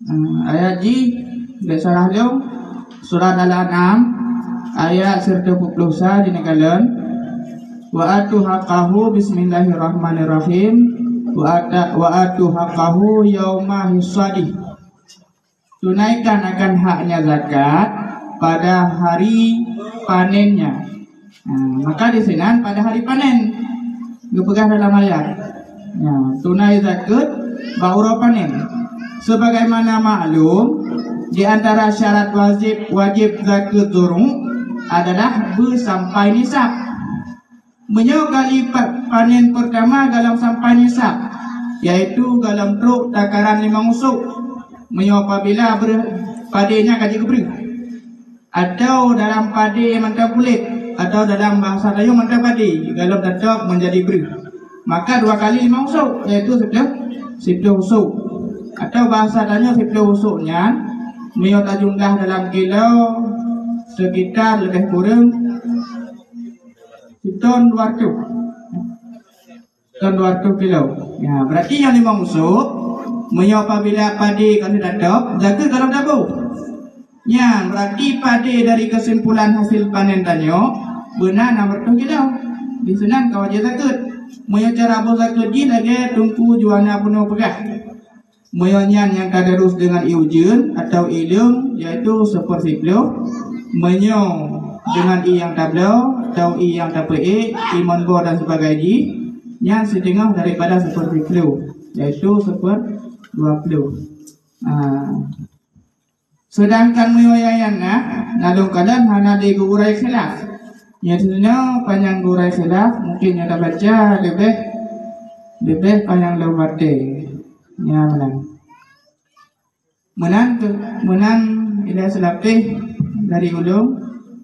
Hmm, ayat jih, bèk salah lom. Surat Al-An'am, ayat sireutoh peuet ploh sa di neukalon, "Wa atu haqqahu," bismillahirrahmanirrahim, "wa ata-, wa atu haqqahu yauma hisadih." Tunaikan akan haknya zakat pada hari panennya. Nah, maka disinan pada hari panen. Geupeugah dalam ayat. Nah, tunai zakat bak uroe panen. Sebagaimana maklum, di antara syarat wajib, wajib zakat zuru' adalah beusampai nisab. Meunyoe kali pa-, panen peurtama golom sampai nisab, yaitu golom trok takaran limong usôk. Meunyoe apabila breuh padé nyan ka jeuet keu breuh, atau dalam padé mantong kulét, atau dalam bahasa tanyoe mantong padé, golom teutap meunjadi breuh, maka dua kali limong usôk, yaitu siploh, siploh usôk. Atau bahasa tanyoe siploh usôk nyan, meunyoe tajumlah dalam kilo, sekitar lebih kurang siton dua reutôh. Siton dua reutôh kilo. Ya, berarti nyang limong usôk, meunyoe apabila padé ka lheueh teutap, zakat golom taboh. Nyan, berarti padé dari kesimpulan hasil panen tanyoe, beuna enam reutôh kilo. Disinan ka wajéb zakat. Meunyoe cara boh zakat jih lagèe Teungku Juana peunoh peugah. Meunyoe nyan nyang tadarus deungon ié ujeuen atau ié leung, yaitu seupeursiplôh. Meunyoe deungon ié nyang tabloe atau ié nyang tapeuék, ié mon boh dan sibagai jih, nyan siteungoh daripada seupeursiplôh, yaitu seupeurdua plôh. Ah. Seudangkan meunyoe nyang na, na lôn kalon hana lé geuurai khilaf. Nyan sinoe panyang geuurai khilaf, mungken nyang tabaca leubeh, leubeh panyang lom watèe. Nyan meunan. Meunan tu, meunan ilèe seulapeh dari ulôn,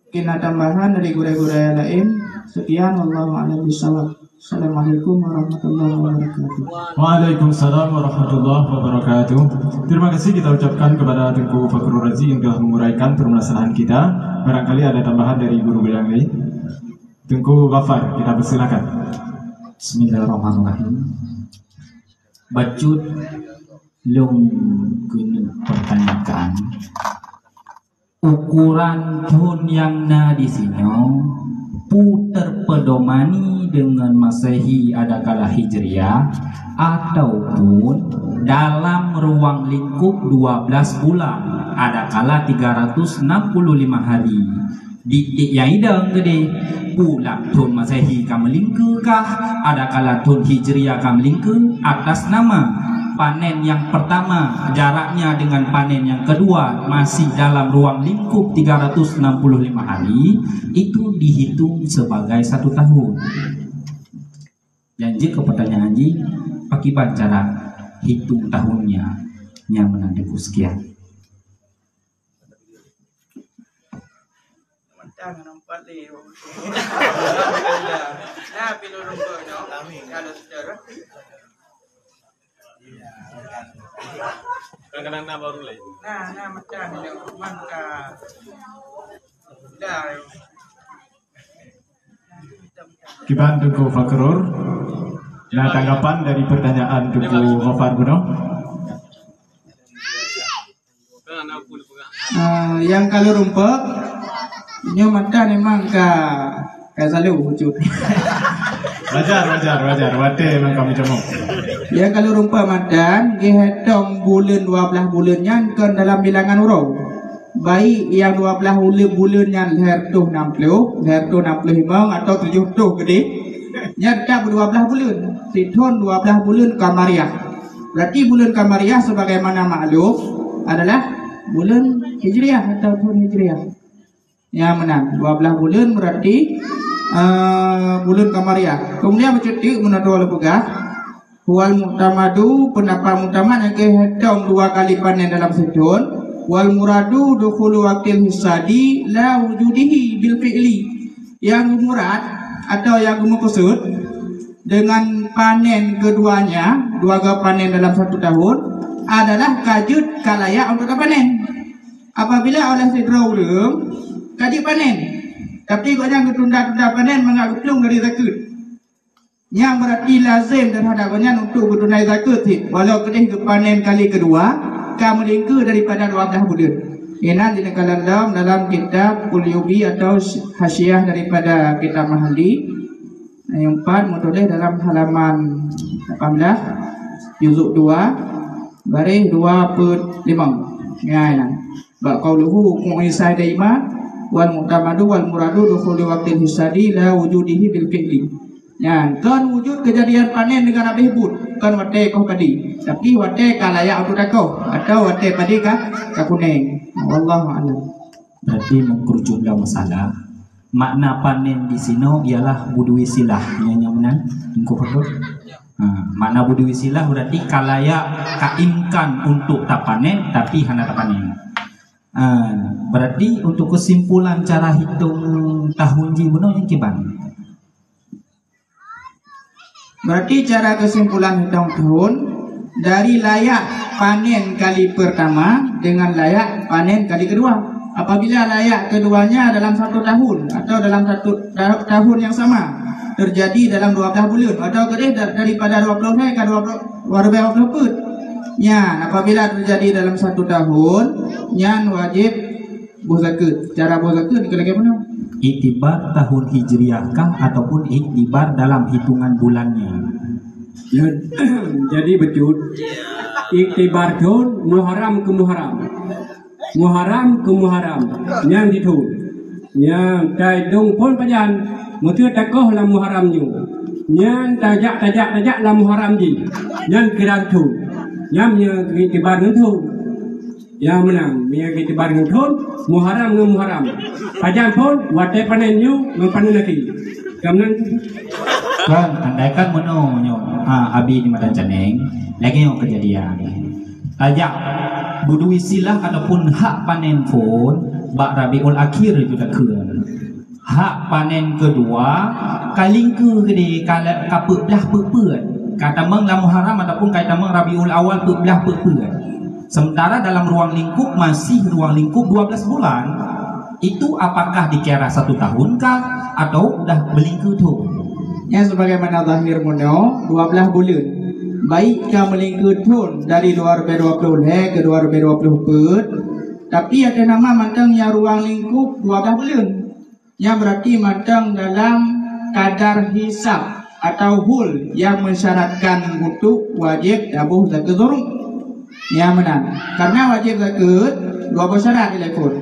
keu na tambahan dari gurèe-gurèe laén. Sekian, wallahu a'lam bishawab. Assalamualaikum warahmatullahi wabarakatuh. Waalaikumsalam warahmatullahi wabarakatuh. Terima kasih kita ucapkan kepada Teungku Fakhrul Razi yang telah menguraikan permasalahan kita. Barangkali ada tambahan dari guru-guru yang lain. Teungku Ghaffar, kita persilakan. Bismillahirrahmanirrahim. Bacut lôn keuneuk pertanyakan. Ukuran thon nyang na disinoe, peue teupedomani deungon Masehi adakala Hijriah, ataupun dalam ruang lingkup dua belas bulan adakala tiga ratus enam puluh lima hari? Di, di nyang idong keudeh, pulang thon Masehi ka meulingkeu kah, adakala thon Hijriah ka meulingkeu, atas nama panen nyang pertama, jaraknya dengan panen yang kedua masih dalam ruang lingkup tiga ratus enam puluh lima hari, itu dihitung sebagai satu tahun. Dan jeuet keu pertanyaan jih, pakiban cara hitung tahunnya? Nyan meunan, Teungku, sekian. Mantang nampak lé. Nah, pilu rumput nyoe. Kalau secara. Kadang-kadang na baru lé. Nah, nah, mantang nyoe. Mantang. Dah. Kiban Teungku Fakrur. Na tanggapan dari pertanyaan Teungku Ghaffar bunoe? Ah, nyang ka lôn rumpok, nyoe mantong memang ka, ka selalu wujud. Wajar, wajar, wajar. Watèe memang kami cemok. Nyang ka lôn rumpok mantong, geuhitong buleuen dua blaih buleuen nyan kon dalam bilangan uroe. Baik nyang dua blaih buleuen, buleuen nyan lhèe reutôh nam ploh, lhèe reutôh nam ploh limong atau tujoh reutôh keudeh, nyan ka dua blaih buleuen. Sithon dua blaih buleuen kamariah. Berarti buleuen kamariah sebagaimana maklum adalah buleuen Hijriah atau thon Hijriah. Ya, meunan. Dua blaih buleuen berarti, eh, buleuen kamariah. Kemudian bacut teuk meunan dua lôn peugah, wal mu'tamadu, pendapat muktamad nyang geuhitong dua kali panen dalam sithon, wal muradu dukhulu waqtil hisadi la wujudihi bil fi'li. Nyang murad atau nyang geumeukeusud dengan panen keduanya, dua ga panen dalam satu tahun, adalah ka jeuet ka layak untuk tapanen. Apabila oleh sidroe ureueng ka jeuet panen, tapi gobnyan geutunda-tunda panen mangat geuplueng dari zakeuet, nyan berarti lazem terhadap gobnyan untuk geutunai zakeuet cit, walau keudeh geupanen kali keudua, ka meulingkeu daripada dua blaih buleuen. Inan dineukala lom dalam kitab Qulyubi atau hasyiah daripada kitab Mahalli. Nyang pat meutuléh dalam halaman lapan belas, juzuk dua, baréh dua peuet limong. Nyan, bak qauluhu mu'isai daima, wal mu'tamadu wal muradu dukhuli waqtil hisadi la wujudihi bil fi'li. Nyan, kon wujud kejadian panen dengan habéh buet, kon watèe koh padi, tapi watèe ka layak untuk takoh, atau watèe padi ka, ka kunéng. Wallahu a'lam. Berarti mengkerucut dalam masalah. Makna panen di sinoe ialah budui silah. Nyan nyang meunan, Teungku Fakrul. Ha, makna budui silah berarti ka layak, ka imkan untuk tapanen, tapi hana tapanen. Ha, berarti untuk kesimpulan cara hitong tahun jih bunoe nyang kiban? Berarti cara kesimpulan hitong tahun, dari layak panen kali pertama dengan layak panen kali kedua. Apabila layak keduanya dalam satu tahun atau dalam satu ta-, tahun yang sama terjadi dalam dua belas bulan, atau keudeh dar-, daripada dua puluh lhèe ka dua puluh, dua puluh peuet. Nyan, apabila terjadi dalam satu tahun, nyan wajib boh zakeuet. Cara boh zakeuet lagèe meunoe. Iktibar tahun Hijriah kah ataupun iktibar dalam hitungan bulannya? Ya, jadi bacut. Iktibar thon Muharram keu Muharram. Muharram keu Muharram. Nyan di thon. Nyan taidong phon pajan. Meuseu takoh lam Muharram nyoe. Nyan tajak, tajak, tajak lam Muharram jih. Nyan kira thon. Nyan meunyoe iktibar ngon thon. Nyang meunan, meunyoe iktibar ngon thon, Muharram ngon Muharram. Pajan phon, watèe panen nyoe ngon panen akhé. Ka meunan. Kan, andaikan meunoe nyoe, ha, Abi di Madan Caneng, lagèe nyoe kejadian. Tajak budui silah ataupun hak panen phon bak Rabiul Akhir ju takheun. Hak panen keudua, ka lingkeu keudeh, ka, ka peuet blah peuet-peuet. Ka tamong lam Muharram ataupun ka tamong Rabiul Awal peuet blah peuet-peuet. Sementara dalam ruang lingkup masih ruang lingkup dua belas bulan. Itu apakah dikira satu tahun kah atau udah meulingkeu thon? Nyan sebagaimana zahir meunoe, dua belas bulan. Baik ka meulingkeu thon dari dua ribu dua puluh lhèe keu dua ribu dua puluh peuet, tapi ateueh nama mantong nyang ruang lingkup dua belas bulan. Nyan berarti mantong dalam kadar hisab atau hol nyang mensyaratkan untuk wajib taboh zakeuet zuruk. Nyan meunan. Karena wajib zakeuet dua boh syarat ilèe phon.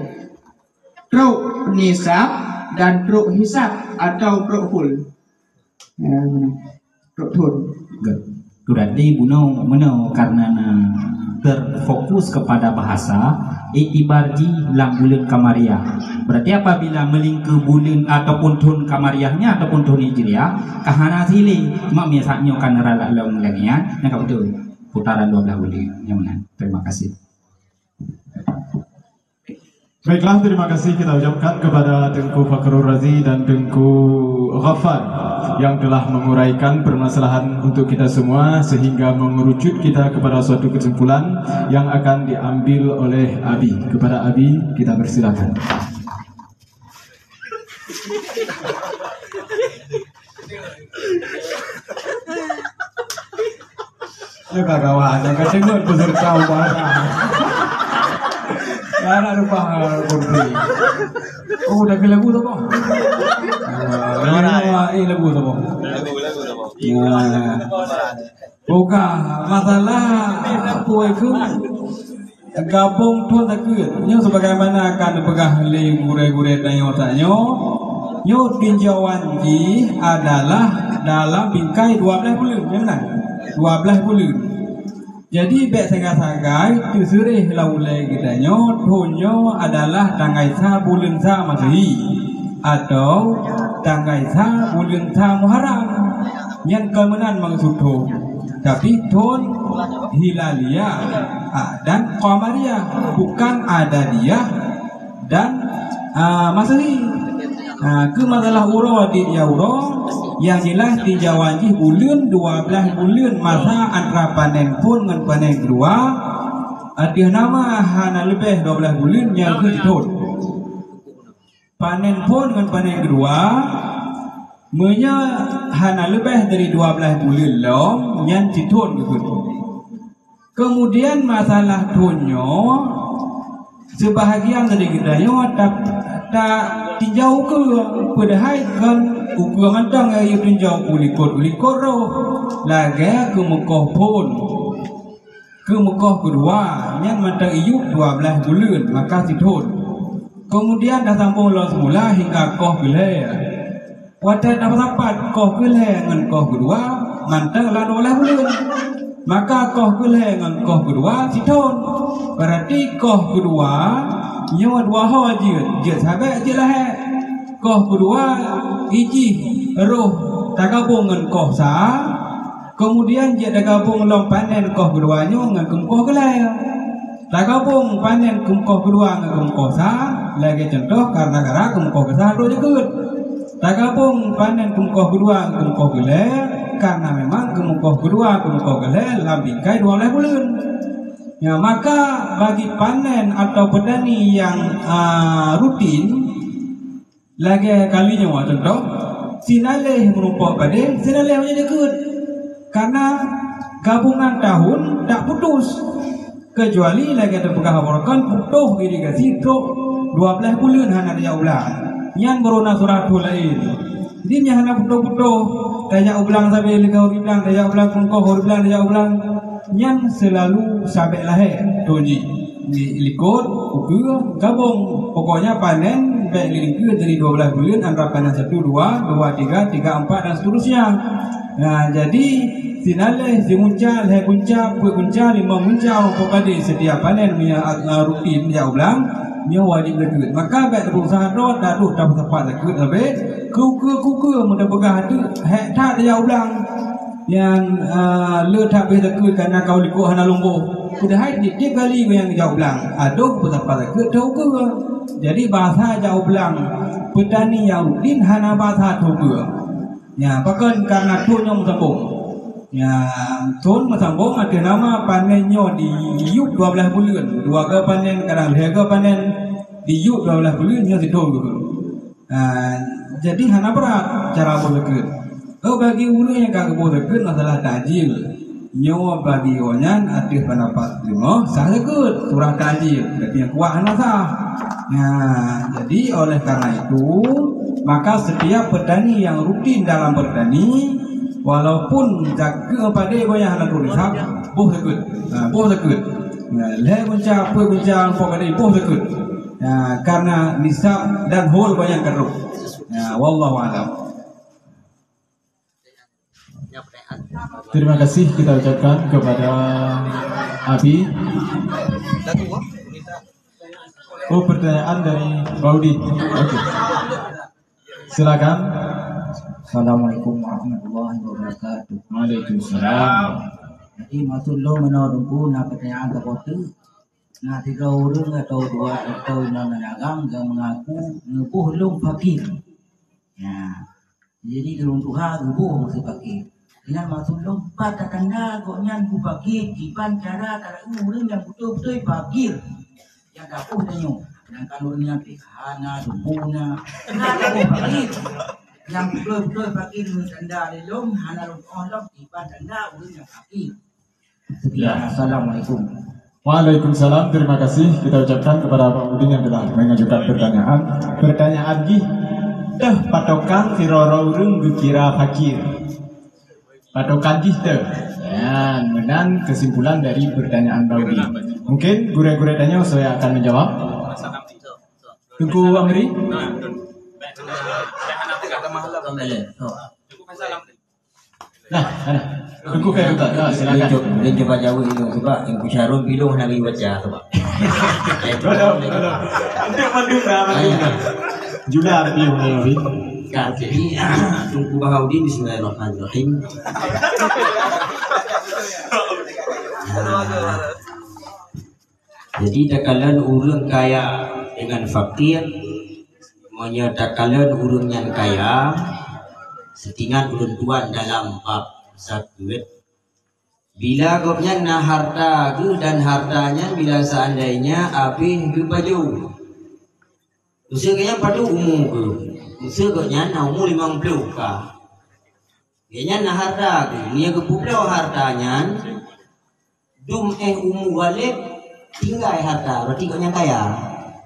Trok nisab dan trok hisab atau trok hul. Ya, trok thon. Good. Berarti bunoe meunoe karena na terfokus kepada bahasa, iktibar jih lam buleuen Kamariah. Berarti apabila meulingkeu buleuen ataupun thon Kamariahnya ataupun thon Hijriah, ka hana sileh. Mak misalnya kan ralak lom lagi ya. Nah, betul. Putaran dua belas buleuen. Yang mana? Terima kasih. Baiklah, terima kasih kita ucapkan kepada Teungku Fakhrul Razi dan Teungku Ghaffar yang telah menguraikan permasalahan untuk kita semua sehingga mengerucut kita kepada suatu kesimpulan yang akan diambil oleh Abi. Kepada Abi, kita persilakan. Nyoe ka gawat, nyang ka deungon peserta ubara. Hana rupa, eh, kursi. Oh, udah ke lagu tu, Bang? Ah, eh, lagu tu, Bang? Lagu, lagu tu, Bang? Ya. Bukan masalah apa itu. Gabong thon sakét. Nyoe sebagaimana akan dipeugah lé gurée-gurée tanyoe tanyoe, nyoe tinjauan jih adalah dalam bingkai dua belas buleuen, ya kan? Dua belas buleuen. Jadi, bék sagai-sagai teuseureh lam ulée geutanyoe, thon nyoe adalah tanggai sa buleuen sa Masehi atau tanggai sa buleuen sa Muharram. Nyan kon meunan maksud thon. Tapi thon Hilaliah, ah, dan Qamariyah, bukan Adadiyah dan, ah, Masehi. Ah, keu masalah uroe di ya uroe, yang jelas tinjauan jih buleuen dua belas buleuen masa antara panen phon ngon panen keudua, ateueh nama hana leubeh dua belas buleuen nyang keu thon. Panen phon ngon panen keudua, meunyoe hana leubeh dari dua belas buleuen lom, nyan sithon geukheun. Keumudian masalah thon nyoe, seubahagian dari geutanyoe ta-, tatinjau ukeue, padahai kon ukeue mantong nyang jitinjau, u likot-u likot roh, lagée geumeukoh phon. Geumeukoh keudua, nyan mantong iyueb dua belas buleuen, maka sithon. Keumudian tasambong lom seumula hingga koh keulhée. Watée tasapat koh keulhée ngon koh keudua, mantong lam dua belas buleuen. Maka koh keulhée ngon koh keudua sithon. Berarti koh keudua nyoe dua ho jeuet, jeuet sabek jeuet lahé. Koh keudua ijih roh tagabong ngon koh sa, keumudian jeuet tagabong lom panen koh keudua nyoe ngon geumeukoh keulhée. Tagabong panen geumeukoh keudua ngon geumeukoh sa, lagée cuntoh, gara-gara geumeukoh keu sa troh jeuet. Tagabong panen geumeukoh keudua ngon geumeukoh keulhée, karena memang geumeukoh keudua geumeukoh keulhée lam bingkai dua belas buleuen. Ya, maka bagi panen atau petani yang, ah, rutin, lagée kali nyoe cuntoh, sinaleh meurumpok padé, sinaleh meunyoe jeuet. Karena gabungan tahun tak putus. Kecuali lagée teupeugah awaknyan putoh irigasi trok dua belas buleuen hana tajak u blang. Nyan baru na surah thon laén. Jadi nyan hana putoh-putoh, tajak u blang sabe leuga u blang, tajak u blang kungkoh u blang, tajak u blang. Nyan seulalu sabek lahé thon jih. Di likot, ukeue, gabong. Pokoknya panen bék lilingkeue dari dua belas buleuen antara panen satu, dua, dua, tiga, tiga, empat dan seterusnya. Nah, jadi sinaleh, simunca, lhée gunca, peuet gunca, limong gunca, umpok padé setiap panen meunyoe, ah, rutin jak u blang, nyoe wajéb zakeuet. Maka bék berusaha droe taduek tapeusapat zakeuet sabe, keu-keu-keu-keu meunyoe peugah teuk hék that jak u blang. Nyang, ah, le that beh zakeuet karena ka u likot hana lom boh. Padahai tiep-tiep kali nyang jak u blang, adoh peusapat zakeuet teukeue. Jadi basa jak u blang, petani nyang rutin hana basa teukeue. Nya, pakon karena thon nyoe meusambong. Nya, thon meusambong ateueh nama panen nyoe diyueb dua belas buleuen. Dua ga panen, kadang lhée ga panen, diyueb dua belas buleuen nyoe sithon geuh. Ah, jadi hana brat cara boh zakeuet. Oh, bagi ureuëng nyang ka geuboh zakeuet masalah takjil. Nyoe bagi awaknyan ateueh pendapat lima sah zakeuet, surah takjil. Tapi nyang kuat hana sah. Nah, jadi oleh karena itu, maka setiap petani yang rutin dalam bertani, walaupun zakeuet padé goyang hana turun nisab, boh zakeuet. Nah, boh zakeuet. Nah, lhée gunca, peuet gunca, umpok padé, boh zakeuet. Ya, karena nisab dan haul banyak terus. Ya, wallahu a'lam. Terima kasih kita ucapkan kepada Abi. Oh, pertanyaan dari Baudi. Oke. Silakan. Assalamualaikum warahmatullahi wabarakatuh. Waalaikumsalam. Jadi, maksud lôn meunoe Teungku, na pertanyaan saboh teuk. Na sidroe ureueng atau dua atau inoe na dagang nyang mengaku neuboh lôn fakir. Ya. Jadi, ureueng tuha geuboh maksud fakir. Nyan maksud lôn, pat tanda gobnyan geuboh fakir, kiban cara taraku ureueng nyang beutôi-beutôi fakir. Nyang ka boh tanyoe, nyang ka lôn nyan pih hana tuboh na, hana boh fakir. Nyang beutôi-beutôi fakir ngon tanda lé lôn, hana lôn tu'oh lom, kiban tanda ureueng nyang fakir. Ya. Assalamualaikum. Waalaikumsalam. Terima kasih kita ucapkan kepada Pak Udin yang telah mengajukan pertanyaan. Pertanyaan jih, teuh patokan sidroe ureueng geukira fakir. Patokan jih teuh. Ya, meunan kesimpulan dari pertanyaan Pak Udin. Mungkin gurèe-gurèe tanyoe soe akan menjawab. Teungku Amri? Nah, nah. Teungku Khairul Tan, nah, silakan. Lôn cuba, lôn cuba jaweueb dulu sebab Teungku Syarul bilong hana lagi baca sebab. Belum, belum. Untuk mandum dah, mandum dah. Jula bilong ni, Abi. Ya, jadi, Teungku Bahaudin, bismillahirrahmanirrahim. Jadi takalon ureueng kaya dengan fakir, meunyoe takalon ureueng nyan kaya, seutingat ulôn tuan dalam bab zakeuet, bila gobnyan na harta geuh dan harta nyan bila seandainya habéh geupajoh. Meuseu gobnyan padub umu geuh? Meuseu gobnyan na umu limong ploh ka. Gobnyan na harta geuh, meunyoe geupeubloe harta nyan, dum éh umu ghaleb tinggai harta, berarti gobnyan kaya.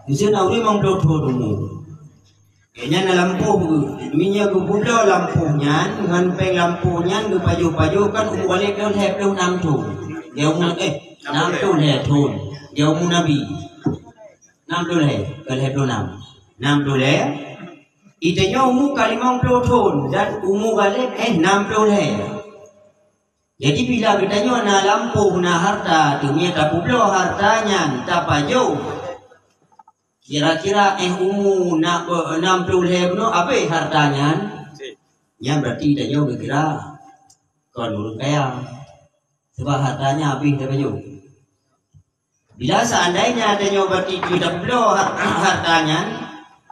Meuseu na ureueng limong ploh thon umu. Gobnyan na lampôh geuh, meunyoe geupeubloe lampôh nyan ngon péng lampôh nyan geupajoh-pajoh kan umu ghaleb lhèe ploh nam thon. Di umu, eh, nam ploh lhèe thon. Di umu Nabi. Nam ploh lhèe, kon lhèe ploh nam. Nam ploh lhèe. Geutanyoe umu ka limong ploh thon dan umu ghaleb, eh, nam ploh lhèe. Jadi, bila geutanyoe na lampôh, na harta, teuma tapeubloe harta nyan, tapajoh, kira-kira éh umu na, nam ploh lhèe bunoe habéh harta nyan, nyan berarti tanyoe geukira kon ureueng kaya. Sebab harta nyan habéh tapajoh. Bila seandainya tanyoe bak tipu tabloe ha-, harta nyan,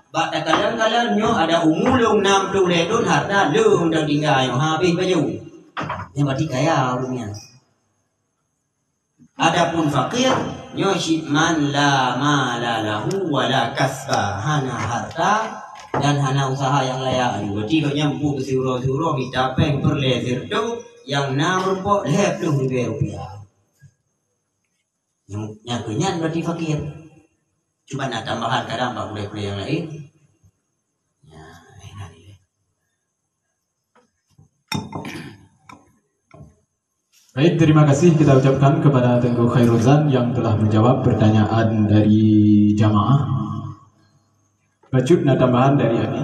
bak takalon-kalon nyoe ada umu lôn nam ploh lhèe thon, harta lôn dan tinggai nyoe habéh pajoh. Nyan berarti kaya ureueng nyan. Adapun fakir, nyoe cit man la mala lahu wa la kasba, hana harta dan hana usaha nyang layak. Berarti gobnyan bôh keu siuroe-siuroe mita péng peureulèe sireutoh nyang na meurumpok lhèe ploh ribèe rupiah. Nyang, nyang keu nyan berarti fakir. Cuba na tambahan kadang bak gurèe-gurèe nyang laén. Ya, eh, na nilai. Baik, terima kasih kita ucapkan kepada Teungku Khairuzan yang telah menjawab pertanyaan dari jamaah. Bacut na tambahan dari Abi.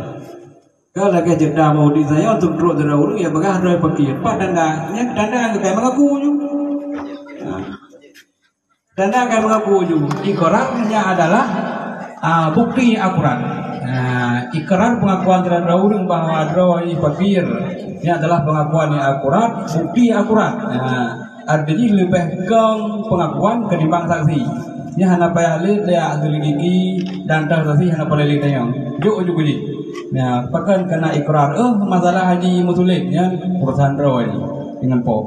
Ka lagèe cerita Maudi saya untuk trok dari ureueng yang peugah droe fakir. Pat tanda, nyan tanda keukai mengaku ju. Nah. Tanda keukai mengaku ju. Ikrar nyan adalah, ah, bukti akurat. Nah, ikrar pengakuan terhadap ureueng bahwa droe fakir. Nyan adalah pengakuan yang akurat, bukti akurat. Nah, artinya lebih kong pengakuan ketimbang saksi. Nyan hana payah lé, lé selidiki dan teuh saksi hana payah lé tanyong. Jok ju kuji. Nah, pakon kena ikrar, eh, masalah haji meusulet nyan urusan droe nyan dengan po.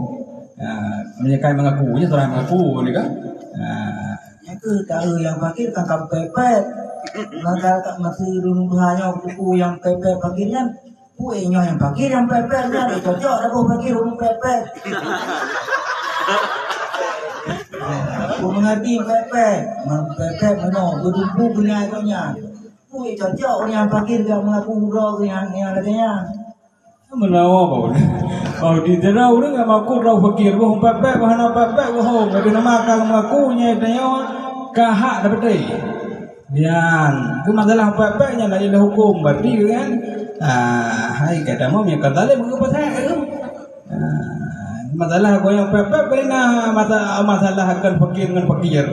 Nah, meunyoe kai mengaku, ya sudah mengaku ni kan. Nah, nyan keuh tahu yang fakir kan kampek pet. Maka tak masih dulu hanya buku yang pepet fakir nyan. Peue nyoe nyang fakir nyang pepet nyan, cocok dah boh fakir ureueng pepet. Peue meungerti pepet, pepet meunoe, geudubu beuna geuh nyan. Peue cocok ureueng nyang fakir gak mengaku uroe geuh nyang, nyang lagèe nyan. Meunawa bau. Oh, di dalam ureueng gak mengaku droe fakir, boh pepet, boh hana pepet, boh ho, tapi nama ka mengaku nyan tanyoe ka hak dapet. Nyan, keu masalah pek-pek nyan laén lé huköm, berarti kan? Ah, hai kata mau yang kata lain bukan pasal tu. Ah, masalah goyang pek-pek boleh na masa-, masalah akan fakir dengan fakir.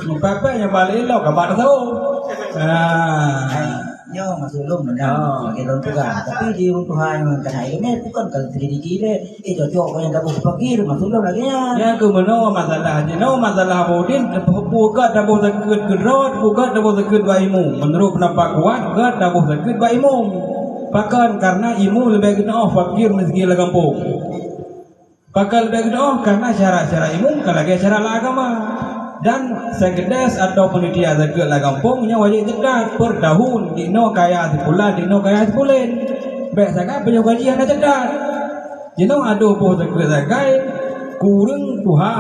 Pek-pek yang balik lo kabar tahu. Ah. Nyoe maksud lôn meunan, oh, bagi lôn peugah. Tapi di ureueng tuha nyang kana ilmu bukan ka teujadi ilée. Eh, cocok keu nyang taboh fakir, maksud lôn lagée nyan. Nyang keu meunoe masalah jinoe, masalah Abu Udin, peugah taboh zakeuet keudroe, peugah taboh zakeuet bak imum. Meunurot peundapat kuat, peugah taboh zakeuet bak imum. Pakon? Karena imum leubeh geunoe fakir miskin lam gampông. Pakon leubeh geunoe? Karena syarat-syarat imum ka lagée syarat lam agama. Dan sekedes atau panitia zakeuet lam gampông nyoe wajéb catat per tahun, dinoe kaya sipulan, dinoe kaya sipulen. Bék sagai pajoh gaji hana catat. Jinoe adoh boh zakeuet sagai keu ureueng tuha,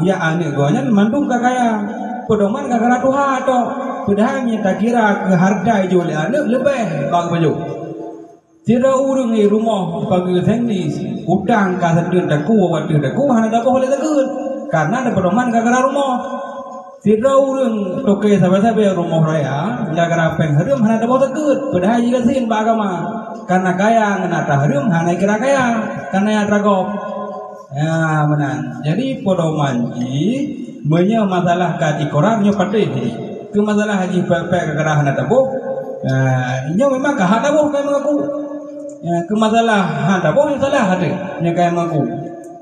ya aneuëk geuh nyan mandum ka kaya. Peudoman gara-gara tuha tok. Padahai meunyoe takira keu hareuta jih lé aneuëk leubeh bak pajoh. Sidroe ureueng di rumoh pageue servis, utang ka sateun takue, watée takue hana taboh lé zakeuet, karena tapeudoman gara-gara rumoh. Sidroe ureueng toke sabe-sabe rumoh raya, gara-gara péng hareuem hana taboh zakeuet, padahai jigasien bak agama. Karena kaya ngon hareuem hana kira kaya, karena nyang teugob. Ya, meunan. Jadi, pedoman jih, meunyoe masalah ka iqrar, nyoe patéh jih. Keu masalah jih pek-pek gara-gara hana taboh, ah, nyoe memang ka hana taboh, ka mengaku. Ya, keu masalah hana taboh, nyoe salah hati, nyoe ka mengaku.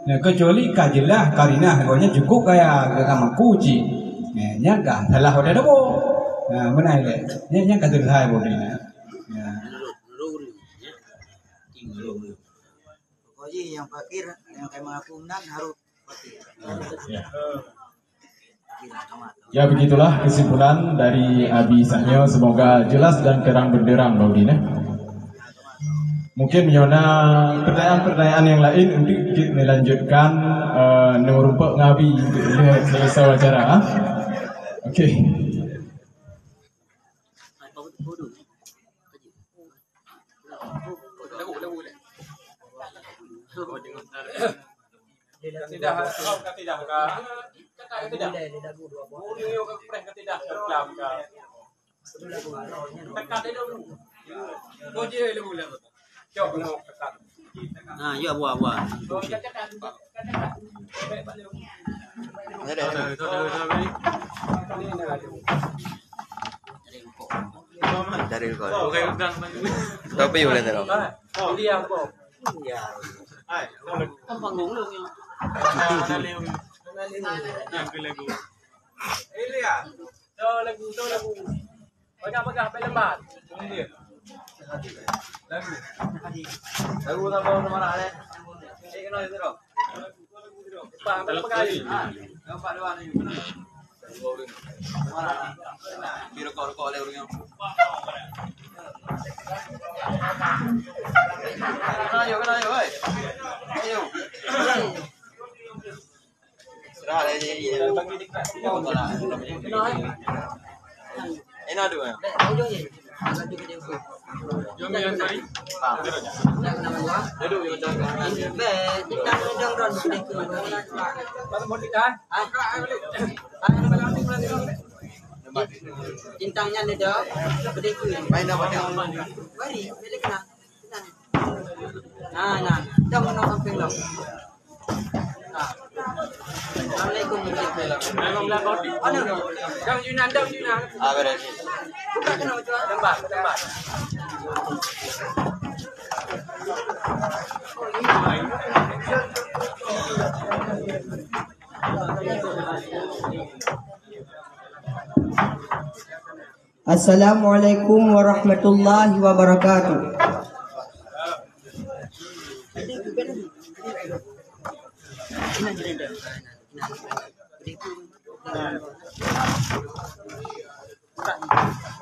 Ya, kecuali ka jeulaih karinah, gobnyan cukup kaya, ka mengaku cit. Ya, nyan ka salah watée taboh. Ya, meunan lé. Nyan, nyan ka selesai boh nyan. Ya. Pokok jih nyang fakir, nyang ka mengaku meunan harus fakir. Ya. Ya, begitulah kesimpulan dari Abi Sahnyo. Semoga jelas dan terang benderang, Bang Udin, eh. Mungkin meunyoe na pertanyaan-pertanyaan yang lain untuk kita lanjutkan, eh, neurumpok ngon Abi untuk selesai acara, ah. Okey. Kasidah, kasidah ka. Kasidah. Ureueng nyang ka preh kasidah ka dalam ka. Tekan dia dulu. Kau je dulu lah. Cok, kena tekan. Ha, ya, buah, buah. Ada, ada. Ada, ada. Dari kau. Tapi boleh tahu. Dia apa? Ya. Hai. Kan panggung lu yang. Yang lagu. Ini ya. Tahu lagu, tahu lagu. Pegang-pegang, sampai lembat. Lagu. Lagu tak tahu nama nak, eh. Eh, kenal itu dong. Pak, sampai pegang. Nampak dua ni. Pergi rokok-rokok oleh orang yang. Kenal yuk, kenal yuk, oi. Ayo. Serah dia je. Enak tu, eh. Jom yang tadi. Duduk je macam. Bintangnya ada dah. Pedekui. Main apa dia? Bari, bila kena. Nah, nah. Dah mana sampai lah. Assalamualaikum warahmatullahi wabarakatuh. Anu, dong. Dong Yunan, dong Yunan. Ah, beres. Buka kena macam mana? Tembak, tembak. Assalamualaikum warahmatullahi wabarakatuh.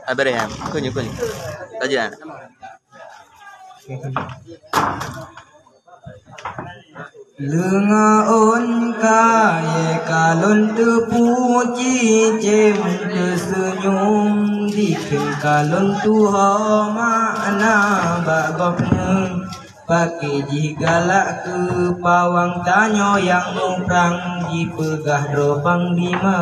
Abraham, kunyu, kunyu. Taja. Leungoe ôn kayée ka lôn teupuji, cém teuseunyum dikheun ka lôn tuho makna bak gobnyan. Paké jih galak keu pawang, tanyoe nyang muprang jipeugah droe panglima.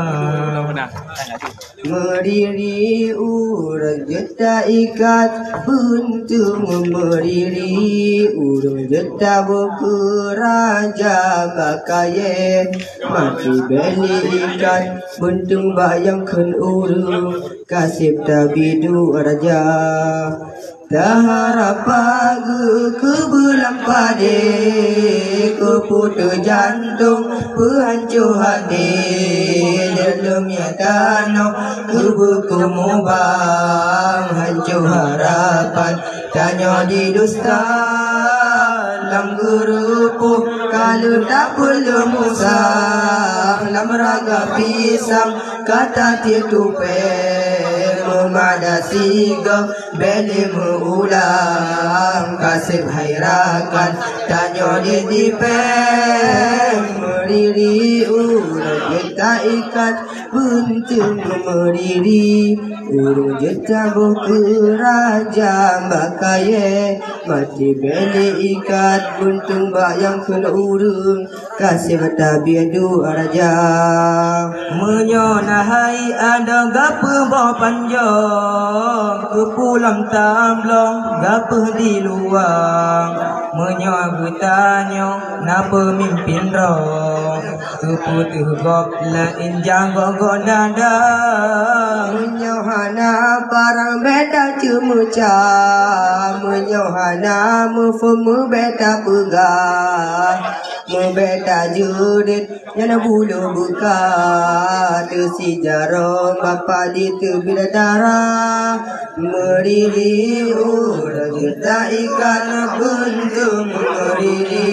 Meuriri ureueng jeuet taikat, beuntung meuriri ureueng jeuet taboh keu raja bak kayée. Maté bék lé ikat, beuntung bak nyang kheun ureueng, kaseb tabiduek raja. Taharap pageue keu beulam padé, keu putéh jantong peuhanco até, lom nyang tanoh keu beuku mubang, hanco harapan tanyoe di dusta. Lam geurupoh ka lheueh tapeuleumeusa, lam raga pisang ka tatiek tupée, meumada sigoe bék lé meuulang, kaseb hai rakan tanyoe di tipée. Meuriri ureueng jeuet taikat, beuntung meuriri ureueng jeuet taboh keu raja bak kayée. Maté bék lé ikat, beuntung bak nyang kheun ureueng, kaseb tabiduek raja. Meunyoe na hai adoe gapeuboh panjoe, keu pulam tabloe gapeuh di luwa. Meunyoe geutanyoe na peumimpén droe, keu putéh gob laén jagoe gob dada. Meunyoe hana parang bék taceumeucah, meunyoe hana muphom bék tapeugah, meubék tajeuet nyan buleue beuka, teuh sijaroe bak padi teubiet darah. Meuriri ureueng jeuet taikat, beuntung meuriri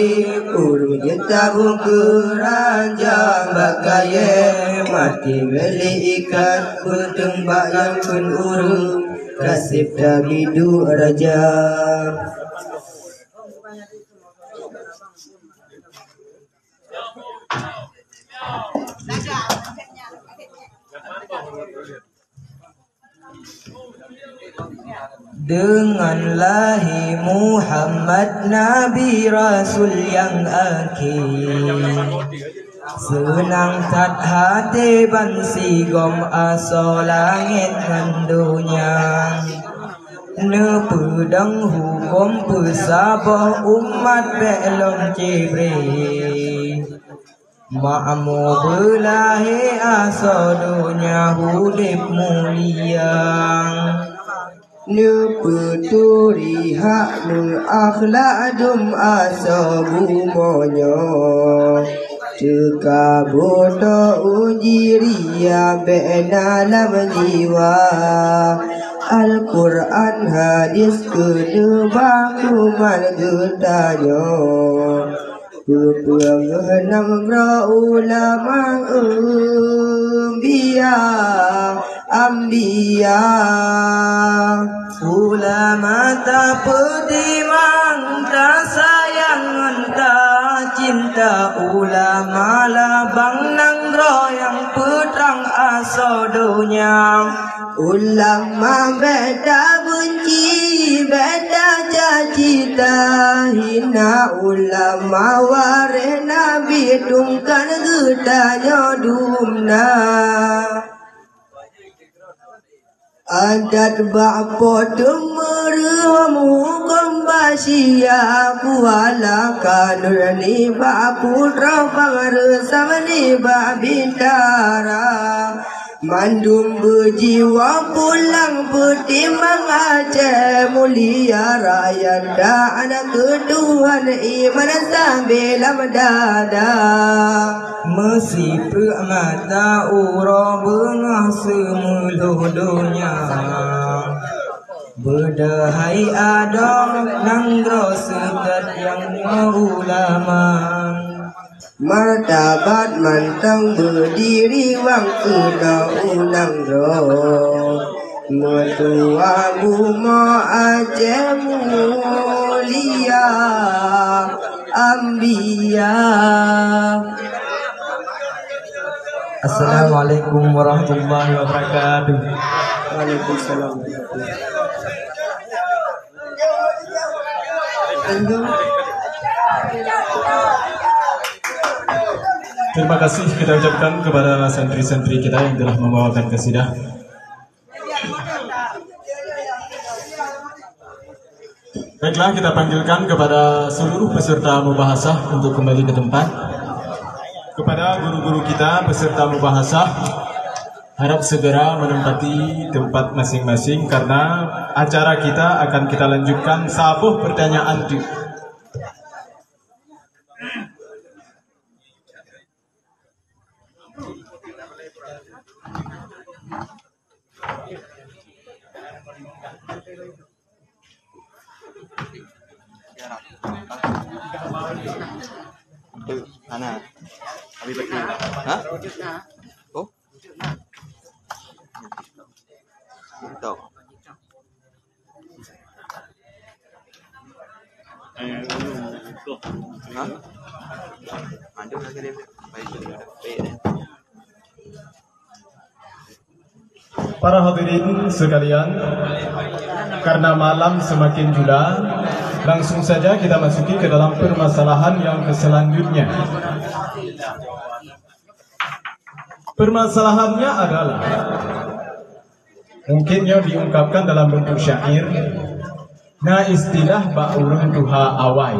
ureueng jeuet taboh keu raja bak kayée. Maté bék lé ikat, beuntung bak nyang kheun ureueng, kaseb tabiduek raja. Deungon lahé Muhammad Nabi Rasul nyang akhé, seunang that até bansigom asoe langét ngon donya. Neupeudong huköm peusaboh umat bék lom cibre. Makmu beulahé asoe donya udeb mulia. Neupeuturi hak meuakhlak dum asoe bumoe nyoe. Teuka beutoe uji ria bék na lam jiwa. Al-Qur'an hadis keuneubah kuman geutanyoe. Peue-peue nanggroe ulama, eumbia, ambia. Ulama tapeutimang, tasayang ngon tacinta. Ulama labang nanggroe nyang peutrang asoe donya. Ulama bék tabeunci, bék tacaci, tahina. Ulama waréh Nabi tungkan geutanyoe dumna. Adat bak po teumeureuhom huköm basia, kuala kanun nibak putroe bang reusam nibak bintara. Mandum beujiwoe pulang peutimang Aceh mulia, rakyat taat keu Tuhan iman sabé lam dada. Meusifeuet mata uroe beungoh seumeulhoh donya. Beudeuhai adoe nanggroe seutôt nyang nyoe ulama. Martabat mantong beudiri wang keunoe u nanggroe. Meutuah bumoe Aceh mulia, ambia. Assalamualaikum warahmatullahi wabarakatuh. Waalaikumsalam. Terima kasih kita ucapkan kepada santri-santri kita yang telah membawakan kasidah. Baiklah, kita panggilkan kepada seluruh peserta mubahasah untuk kembali ke tempat. Kepada guru-guru kita, peserta mubahasah, harap segera menempati tempat masing-masing karena acara kita akan kita lanjutkan saboh pertanyaan di Ana, habis betul. Ha? Oh? Betul. Ha? Mandum lagi dia. Baik, baik, baik. Para hadirin sekalian, karena malam semakin jula, langsung saja kita masuki ke dalam permasalahan yang selanjutnya. Permasalahannya adalah, mungkin nyoe diungkapkan dalam bentuk syair, na istilah bak ureuëng tuha awai.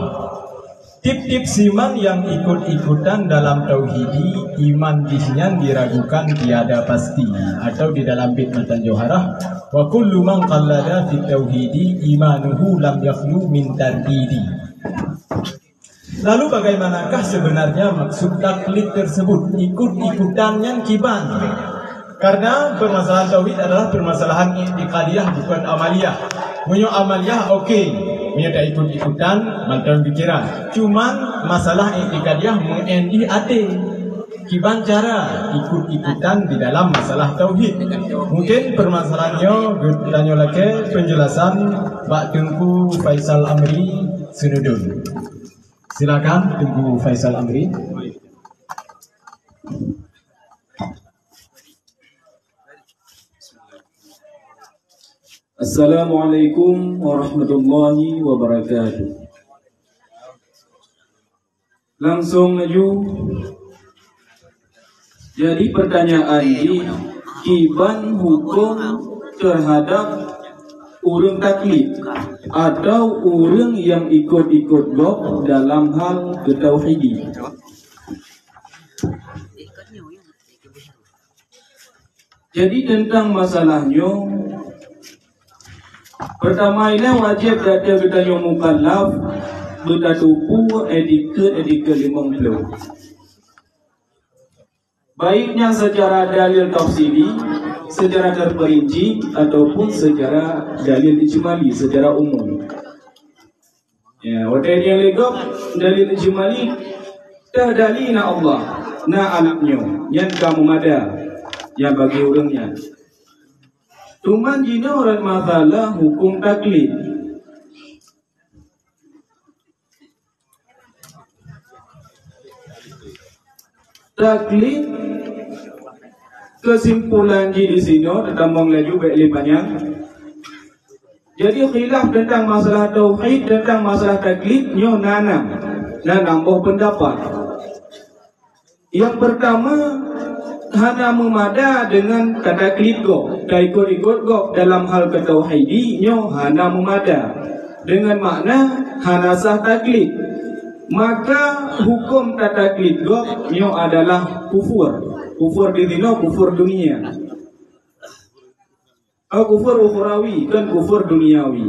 Tiep-tiep siman nyang ikot-ikotan dalam tauhidi, iman jih nyan diragukan tiada pasti, atau di dalam bit matan jauharah, "Wa kullu man qallada fit tauhidi, imanuhu lam yakhlu min tardidi." Lalu bagaimanakah sebenarnya maksud taklid tersebut? Ikut-ikutan nyan kiban. Karena permasalahan tauhid adalah permasalahan i'tiqadiyah, bukan amaliyah. Meunyoe amaliyah, oke. Meunyoe tak ikut-ikutan, mantong pikiran. Cuman masalah i'tiqadiyah meu'en di até. Kiban cara ikut-ikutan di dalam masalah tauhid. Mungkin permasalahan nyoe geutanyoe lakée penjelasan bak Teungku Faisal Amri Seunudon. Silakan Teungku Faisal Amri. Assalamualaikum warahmatullahi wabarakatuh. Langsung laju. Jadi pertanyaan jih, kiban huköm terhadap ureuëng taklid atau ureuëng nyang ikot-ikot gob dalam hal geutauhidi? Jadi teuntang masalah nyoe, peurtama ilée wajéb gata geutanyoe mukallaf beutateupeue etikeuet-etikeuet limong ploh. Baik nyan seucara dalil tafsili, seucara teupeurinci, ataupun seucara dalil ijmali, seucara umum. Ya, watée nyang lé gob dalil ijmali, teuh dali na Allah, na anak nyoe, nyan ka meumada nyang bagi ureuëng nyan. Teuma jinoe rot masalah huköm taklid. Taklid, keusimpulan jih disinoe, tatamong laju bék lé panyang. Jadi khilaf teuntang masalah tauhid, teuntang masalah taklid nyoe na nam, na nam boh peundapat. Nyang peurtama, hana meumada deungon tataklid gob, taikot-ikot gob dalam hal geutauhidi nyoe hana meumada, deungon makna hana sah taklid. Maka huköm tataklid gob nyoe adalah kufur. Kufur disinoe kufur dunia. Oh, kufur ukhrawi, kon kufur duniawi.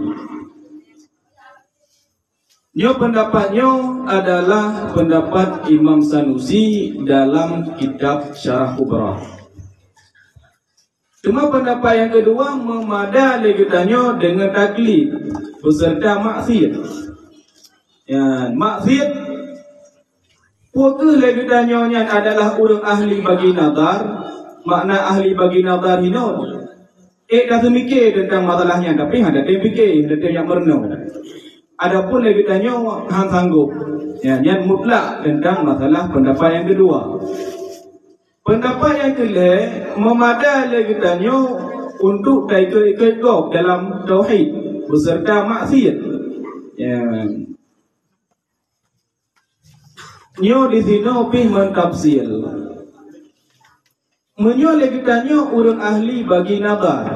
Nyoe peundapat nyoe adalah peundapat Imam Sanusi dalam kitab Syarah Kubra. Teuma peundapat nyang keudua meumada lé geutanyoe deungon taklid beuseurta maksiet. Ya, maksiet Peu kheueh lé geutanyoe nyan adalah ureuëng ahli bagi nazar? Makna ahli bagi nazar hinoe, ék taseumike teuntang masalah nyan, tapi hana tém pike, hana tém jak meurunoe. Adapun lé geutanyoe han sanggob, ya, nyan mutlak teuntang masalah peundapat nyang keudua. Peundapat nyang keulhée meumada lé geutanyoe untuk taikot-ikot gob dalam tauhid beuseurta maksiet. Ya. Nyoe di sinoe pih meutafsil. Meunyoe lé geutanyoe ureuëng ahli bagi nazar,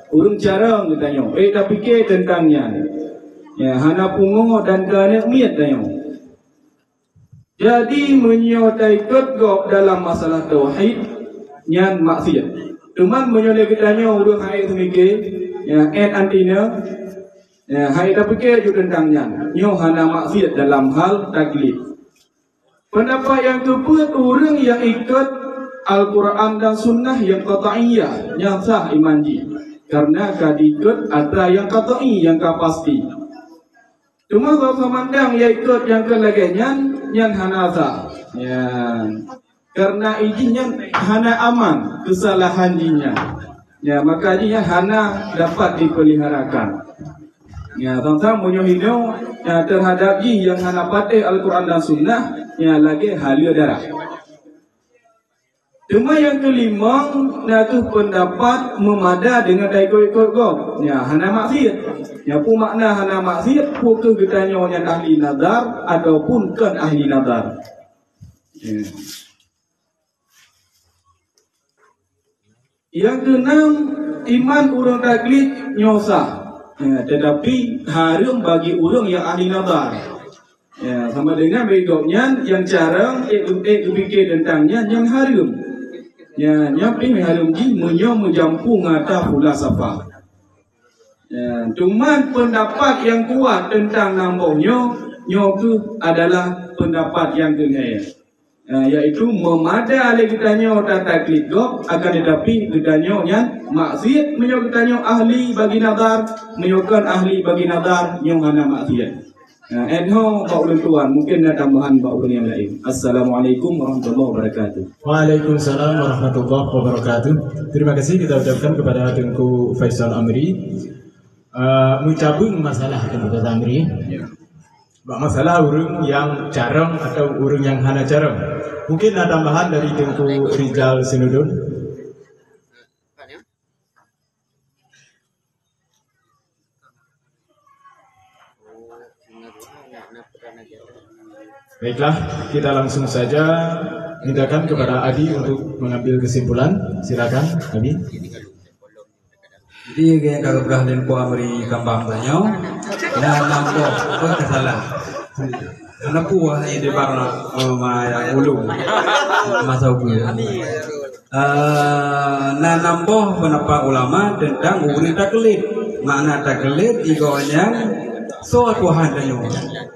ureuëng carông geutanyoe, eh, tapike teuntang nyan. Ya, hana pungoe dan ka aneuk miet tanyoe. Jadi, meunyoe taikot gob dalam masalah tauhid, nyan maksiat. Teuma meunyoe lé geutanyoe ureuëng hai seumike, ya, et antina, ya, hai tapike ju teuntang nyan. Nyoe hana maksiat dalam hal taklid. Peundapat nyang keupeuet, ureuëng nyang ikot Al-Quran dan Sunnah nyang qat'iyah, nyang sah iman jih, kareuna ka diikot atra nyang qat'i, nyang ka pasti. Teuma soe-soe mandang nyang ikot nyang kon lagée nyan, nyan hana sah. Nyan. Kareuna ijih nyan hana aman keusalahan jih nyan. Ya, maka jih nyan hana dapat dipeuliharakan. Ya, teuntang meunyoe hinoe, ya, teuhadab jih nyang hana patéh Al-Quran dan Sunnah, ya, lagée haleue darah. Teuma nyang keulimong, na kheueh peundapat meumada deungon taikot-ikot gob. Ya, hana maksiat. Ya, peue makna hana maksiat? Peue kheueh geutanyoe nyan ahli nazar ataupun kon ahli nazar? Ya. Nyang keunam, iman ureuëng taklid nyoe sah, ya, teutapi hareuem bagi ureuëng nyang ahli nazar. Ya, sama dengan bagi gobnyan nyang carông ék, ék geupike teuntang nyan, nyan hareuem. Ya, nyan pih hareuem jih meunyoe meujampu ngon ata fulasafah. Ya, teuma peundapat nyang kuat teuntang nam boh nyoe, nyoe kheueh adalah peundapat nyang keuhai. Ya, yaitu meumada lé geutanyoe tataklid gob, akan teutapi geutanyoe nyan maksiat meunyoe geutanyoe ahli bagi nazar, meunyoe kon ahli bagi nazar, nyoe hana maksiat. Nah, et ho bak ulôn tuan, mungkin na tambahan bak ureuëng nyang laén. Assalamualaikum warahmatullahi wabarakatuh. Waalaikumsalam warahmatullahi wabarakatuh. Terima kasih kita ucapkan kepada Teungku Faisal Amri. Eh, meucabeueng masalah Teungku Faisal Amri. Ya. Bak masalah ureuëng nyang carông atau ureuëng nyang hana carông. Mungkin na tambahan dari Teungku Rijal Sinudon. Baiklah, kita langsung saja mintakan kepada Adi untuk mengambil kesimpulan. Silakan, Adi. Jadi, nyang ka geupeugah lé Teungku Amri Kambang tanyoe, na nam boh, peue ka salah. Hana peue wahai di bar, eh, ma-, ulôn. Masa ukeue. Eh, na nam boh peundapat ulama teuntang ureuëng taklid. Makna taklid, igoe nyan soe Tuhan tanyoe.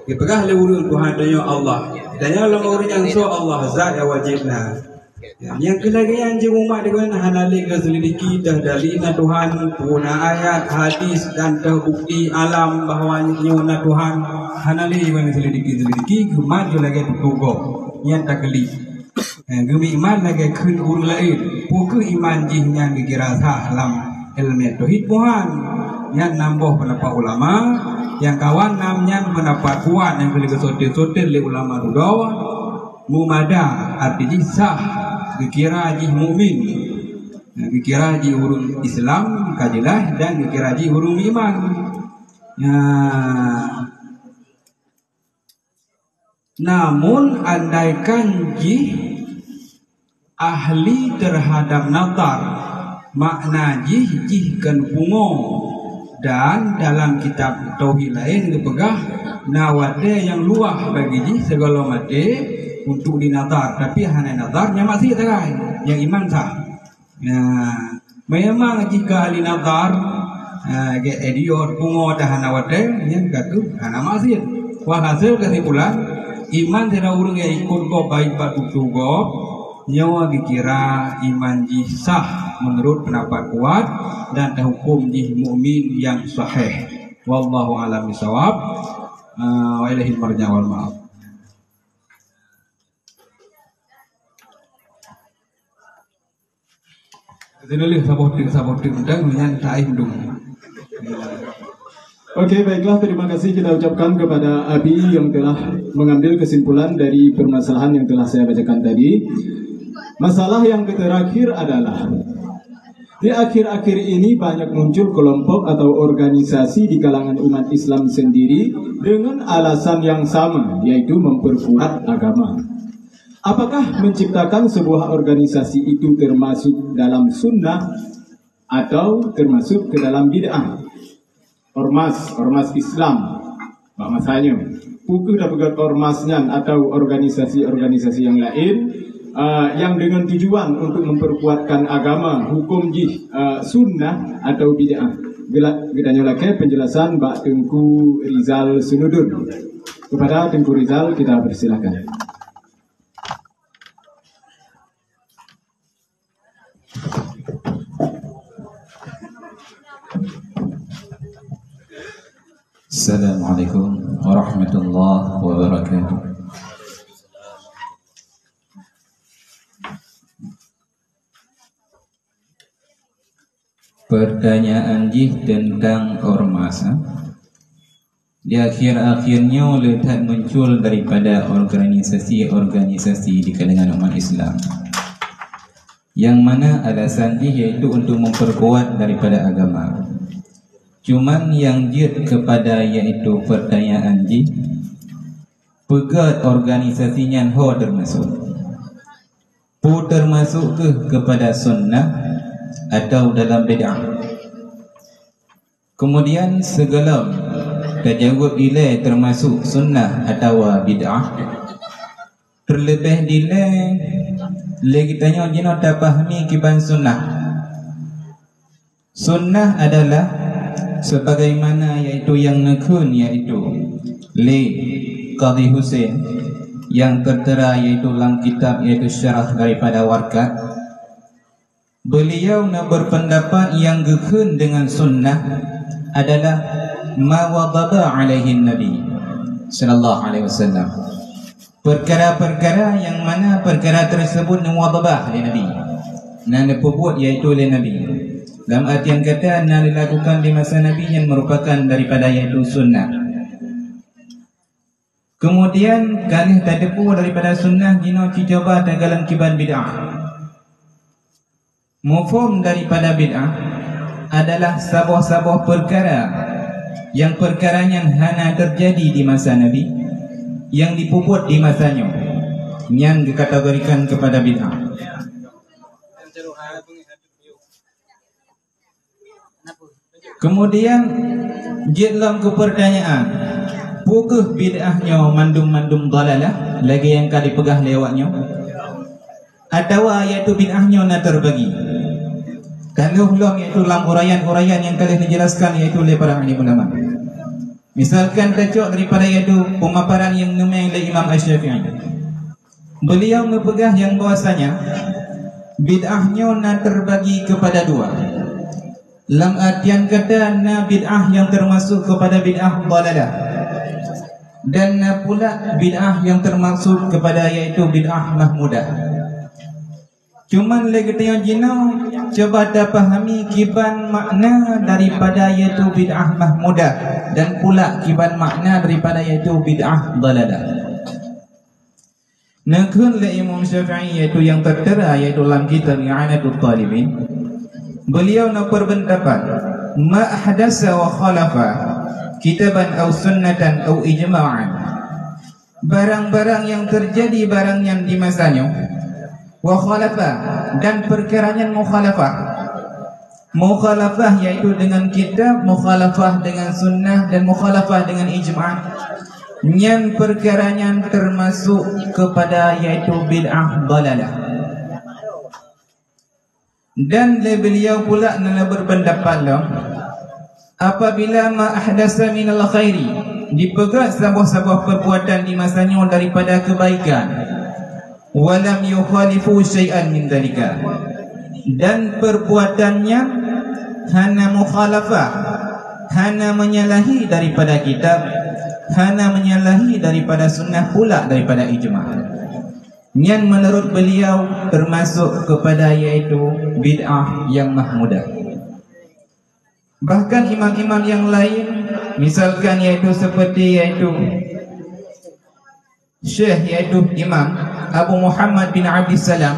Geupeugah lé ureuëng Tuhan tanyoe Allah. Tanyoe lom ureuëng nyan soe Allah, zat nyang wajéb na. Nyang keu lagée nyan jeuet umat di keunan hana lé geuselidiki teuh dalil na Tuhan, peue na ayat, hadis, dan teuh bukti alam bahwa nyoe na Tuhan. Hana lé geuselidiki-selidiki, geumat lagée tutoe gob. Nyan taklid. Eh, geumeuiman lagée kheun ureuëng laén. Peue kheueh iman jih nyan geukira sah lam iéleumé tauhid Tuhan. Nyan nam boh peundapat ulama, nyang kawan nam nyan peundapat kuat nyang keuneuk geusoten-soten lé ulama dudoe. Mumada arti jih sah, geukira jih mukmin. Nah, geukira jih ureuëng Islam ka jeulaih dan geukira jih ureuëng iman. Nah, namun andaikan jih ahli terhadap nazar, makna jih, jih kon pungo. Dan dalam kitab tauhid laén geupeugah, na watée nyang luwah bagi jih sigala maté untuk dinazar, tapi hana nazar nyan maksiat sagai, nyang iman sah. Nah, memang jika ahli nazar, ha, gét idiot, pungo dan hana watée, nyan ka kheueh hana maksiat. Walhasil kesimpulan, iman sidroe ureuëng nyang ikot gob baik bak tutoe gob, nyoe geukira iman jih sah meunurot peundapat kuat dan teuhuköm jih mukmin nyang sahih. Wallahu a'lam bishawab. Ah, wa ilaihil marja' wal ma'ab. Keuneulheueh saboh teuk, saboh teuk, dan nyan taéh meudueng. Oke, baiklah, terima kasih kita ucapkan kepada Abi yang telah mengambil kesimpulan dari permasalahan yang telah saya bacakan tadi. Masalah yang terakhir adalah Di akhir-akhir ini banyak muncul kelompok atau organisasi di kalangan umat Islam sendiri dengan alasan yang sama, yaitu memperkuat agama. Apakah menciptakan sebuah organisasi itu termasuk dalam sunnah atau termasuk ke dalam bid'ah? Ormas, ormas Islam bak masa nyoe. Peu kheueh tapeugah ormas nyan atau organisasi-organisasi nyang laén, ah, nyang deungon tujuan untuk memperkuatkan agama, hukum jih, ah, sunnah atau bid'ah? Geula-, geutanyoe lakée penjelasan bak Teungku Rizal Sunudun. Kepada Teungku Rizal kita persilakan. Assalamualaikum warahmatullahi wabarakatuh. Pertanyaan jih tentang ormas, ha? Di akhir-akhir nyoe le that muncul daripada organisasi-organisasi di kalangan umat Islam, yang mana alasan jih yaitu untuk memperkuat daripada agama. Cuman nyang jeuet kepada yaitu pertanyaan jih, peugét organisasi nyan ho termasuk. Peu termasuk kheueh kepada sunnah atau dalam bid'ah? Kemudian sigohlom tajaweueb ilée termasuk sunnah atawa bid'ah, terleubeh dilée lé geutanyoe jinoe tapahami kiban sunnah. Sunnah adalah sebagaimana yaitu nyang neukheun yaitu lé Qadhi Husain nyang teutera yaitu lam kitab yaitu syarah daripada Warqat. Beliau na berpendapat nyang geukheun dengan sunnah adalah ma wadhaba alaihi Nabi sallallahu alaihi wasallam. Perkara-perkara nyang mana perkara tersebut neuwadhabah lé Nabi, na neupeubuet yaitu lé Nabi. Dalam artian kata na dilakukan di masa Nabi nyang merupakan daripada yaitu sunnah. Kemudian ka lheueh tateupeue daripada sunnah jinoe cucoba tagalom kiban bid'ah. Mufhum daripada bid'ah adalah saboh-saboh peukara nyang peukara nyan hana teujadi di masa Nabi, nyang jipeubuet di masa nyoe, nyan geukategorikan keupada bid'ah. Kemudian jeuet lom keu peurtanyaan, peu kheueh bid'ah nyoe mandum-mandum dalalah lagée nyang ka jipeugah lé awak nyoe? Atawa yaitu bid'ah nyoe na teurbagi? Ka lheueh lom yaitu lam uraian-uraian nyang ka lheueh neujelaskan yaitu lé para alim ulama. Misalkan tacok daripada yaitu peumaparan nyang neumeng lé Imam Asy-Syafi'i. Beliau neupeugah nyang bahwasanya bid'ah nyoe na teurbagi keupada dua. Lam artian kata na bid'ah nyang teumasok keupada bid'ah dalalah, dan na pula bid'ah nyang teumasok keupada yaitu bid'ah mahmudah. Cuman lé geutanyoe jinoe cuba tapahami kiban makna daripada yaitu bid'ah mahmudah dan pula kiban makna daripada yaitu bid'ah dalalah. Neukheun lé Imam Syafi'i yaitu nyang teutera yaitu lam kitab I'anatut Talibin. Beliau na peurpendapat, ma ahdasa wa khalafa kitaban aw sunnatan aw ijma'an. Barang-barang nyang teujadi barang nyan di masa nyoe, wa khalafa, dan peukara nyan mukhalafah. Mukhalafah yaitu dengan kitab, mukhalafah dengan sunnah, dan mukhalafah dengan ijma'. Nyan peukara nyan teumasok keupada yaitu bid'ah dalalah. Dan lé beliau pula na lé beureupeundapat lom, apabila ma ahdasa minal khairi, jipeugét saboh-saboh peurbuatan di masa nyoe daripada keubaikan, wa lam yukhalifu syai'an min dzalika, dan peurbuatan nyan hana mukhalafah, hana menyalahi daripada kitab, hana menyalahi daripada sunnah, pula daripada ijma'. Nyan meunurot beliau teumasok keupada yaitu bid'ah nyang mahmudah. Bahkan imam-imam nyang laén, misalkan yaitu seperti yaitu Syekh yaitu Imam Abu Muhammad bin Abdissalam,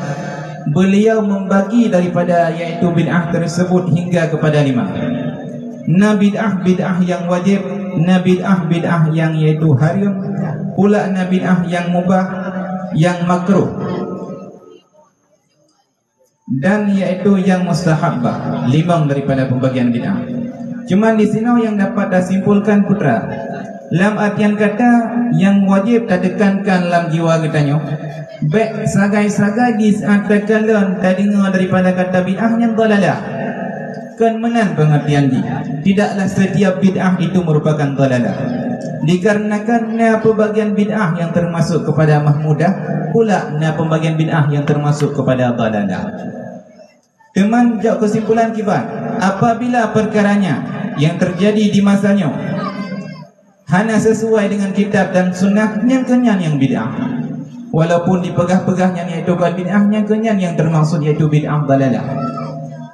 Beliau membagi daripada yaitu bid'ah tersebut hingga kepada lima. Na bid'ah-bid'ah yang wajib, na bid'ah-bid'ah yang yaitu haram, pula na bid'ah yang mubah, yang makruh, dan yaitu yang mustahabbah. Limong daripada pembagian bid'ah. Cuman di sinoe yang dapat tasimpulkan putra. Lam artian kata, yang wajib tatekankan lam jiwa geutanyoe, bék sagai-sagai di saat takalon tadeungoe daripada kata bid'ah nyan dalalah. Kon meunan pengertian jih. Tidaklah setiap bid'ah itu merupakan dalalah. Dikarenakan na pembagian bid'ah yang termasuk kepada mahmudah, pula na pembagian bid'ah yang termasuk kepada dalalah. Teuma jak kesimpulan kiban, apabila perkaranya yang terjadi di masa nyoe hana sesuai dengan kitab dan sunnah, nyang keunyan nyang bid'ah. Walaupun dipeugah-peugah nyan yaitu kon bid'ah, nyang keunyan nyang termaksud yaitu bid'ah dalalah.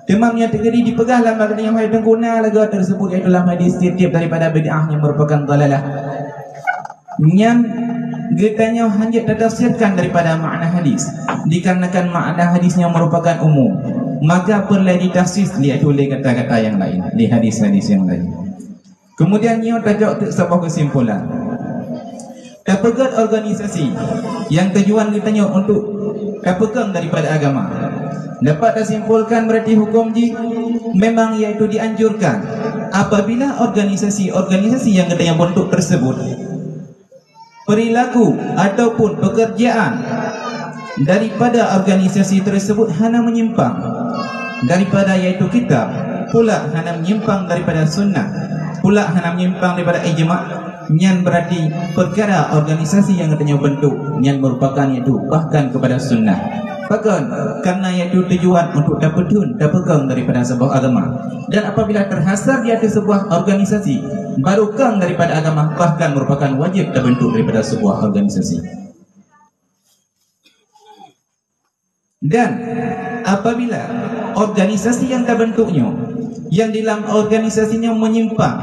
Teuma nyang teujadi dipeugah lam hadis nyang hai teungku na lagée tersebut yaitu lam hadis tiep-tiep daripada bid'ah nyang merupakan dalalah. Nyan geutanyoe hanjeuet tatafsirkan daripada makna hadis, dikarenakan makna hadis nyang merupakan umum, maka peureulée ditafsir yaitu lé kata-kata nyang lain, lé hadis-hadis nyang lain. Kemudian nyoe tajok teuk saboh kesimpulan. Tapeugét organisasi nyang tujuan geutanyoe untuk tapeukong daripada agama. Dapat tasimpulkan berarti hukum jih memang yaitu dianjurkan apabila organisasi-organisasi nyang geutanyoe bentuk tersebut perilaku ataupun pekerjaan daripada organisasi tersebut hana menyimpang daripada yaitu kitab, pula hana menyimpang daripada sunnah, pula hana menyimpang daripada ijma, nyan berarti perkara organisasi nyang geutanyoe bentuk nyan merupakan yaitu bahkan kepada sunnah. Pakon? Karena yaitu tujuan untuk tapeutheun, tapeukong daripada sebuah agama. Dan apabila terhasar di atas sebuah organisasi, baru kong daripada agama, bahkan merupakan wajib terbentuk daripada sebuah organisasi. Dan apabila organisasi yang terbentuknya, yang dalam organisasinya menyimpang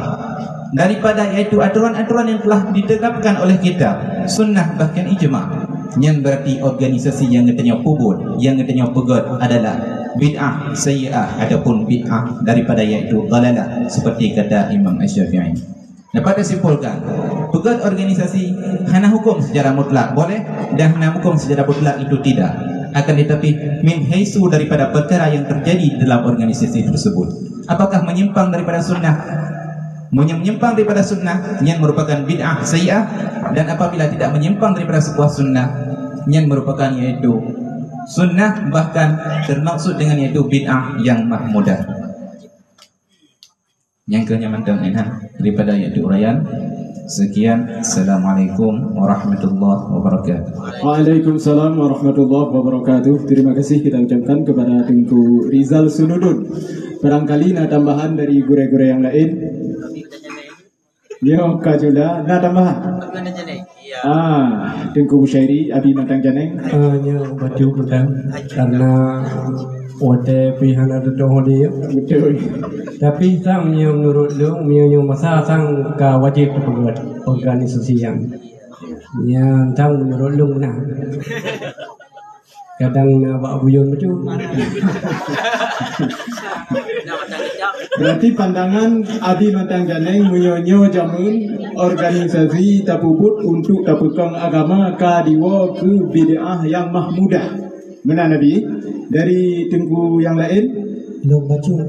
daripada yaitu aturan-aturan yang telah ditetapkan oleh kitab, sunnah bahkan ijma, nyan berarti organisasi nyang geutanyoe peubuet, nyang geutanyoe peugét adalah bid'ah sayyi'ah ataupun bid'ah daripada yaitu dalalah seperti kata Imam Asy-Syafi'i. Dapat tasimpulkan, peugét organisasi hana hukum secara mutlak boleh dan hana hukum secara mutlak itu tidak. Akan tetapi, min haitsu daripada perkara yang terjadi dalam organisasi tersebut. Apakah menyimpang daripada sunnah? Menye-, menyimpang daripada sunnah, nyan merupakan bid'ah sayyi'ah, dan apabila tidak menyimpang daripada sebuah sunnah, nyan merupakan yaitu sunnah, bahkan termaksud dengan yaitu bid'ah yang mahmudah. Nyang keu nyan mantong inan daripada yaitu uraian. Sekian, Assalamualaikum warahmatullahi wabarakatuh. Waalaikumsalam warahmatullahi wabarakatuh. Terima kasih kita ucapkan kepada Teungku Rizal Sunudun. Barangkali na tambahan dari gurée-gurée nyang laén? Nyoe ka jula, na tambahan? Ah, Teungku Busyairi, Abi Matang Janeng. Ah, nyoe bacut mantong. Karena watée pih hana tutoe dia. Betul. Tapi sang nyoe menurut lôn, nyoe, nyoe masa sang ka wajib tapeugét organisasi nyan. Nyan sang menurut lôn nah. Kadang na bak buyôn beutôi. Berarti pandangan Abi Matang Janeng meunyoe nyoe jameun organisasi tapeubuet untuk tapeukong agama ka diwoe keu bid'ah nyang mahmudah. Meunan Abi, dari Teungku nyang laén? Lôn bacut.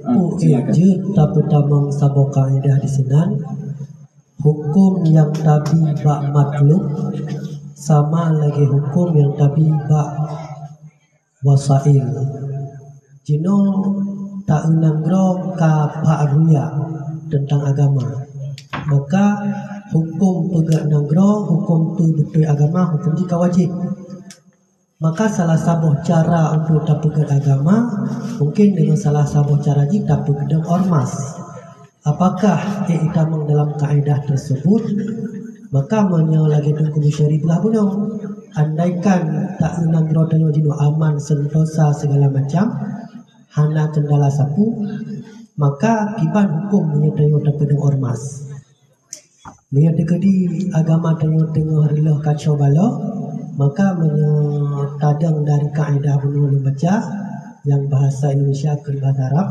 Ah, silakan. Jeuet tapeutamong saboh kaedah di sinan. Huköm nyang tabi bak matlub sama lagée huköm nyang tabi bak wasail. Jinoe taeu nanggroe ka phak ruyak teuntang agama. Maka huköm peugét nanggroe, huköm peubeutôi agama, huköm jih ka wajéb. Maka salah saboh cara untuk tapeugét agama, mungkin deungon salah saboh cara jih tapeugét ormas. Apakah iktitamong dalam kaedah tersebut? Maka meunyoe lagée Teungku Busyari peugah bunoe, andaikan taeu nanggroe tanyoe jinoe aman, sentosa, segala macam, hana kendala sapeue, maka kiban huköm meunyoe tanyoe tapeudong ormas. Meunyoe teukeudi agama tanyoe teungoh reuloh kacau balau, Maka meunyoe tadong dari kaedah bunoe lôn baca, nyang bahasa Indonesia keu bahasa Arab,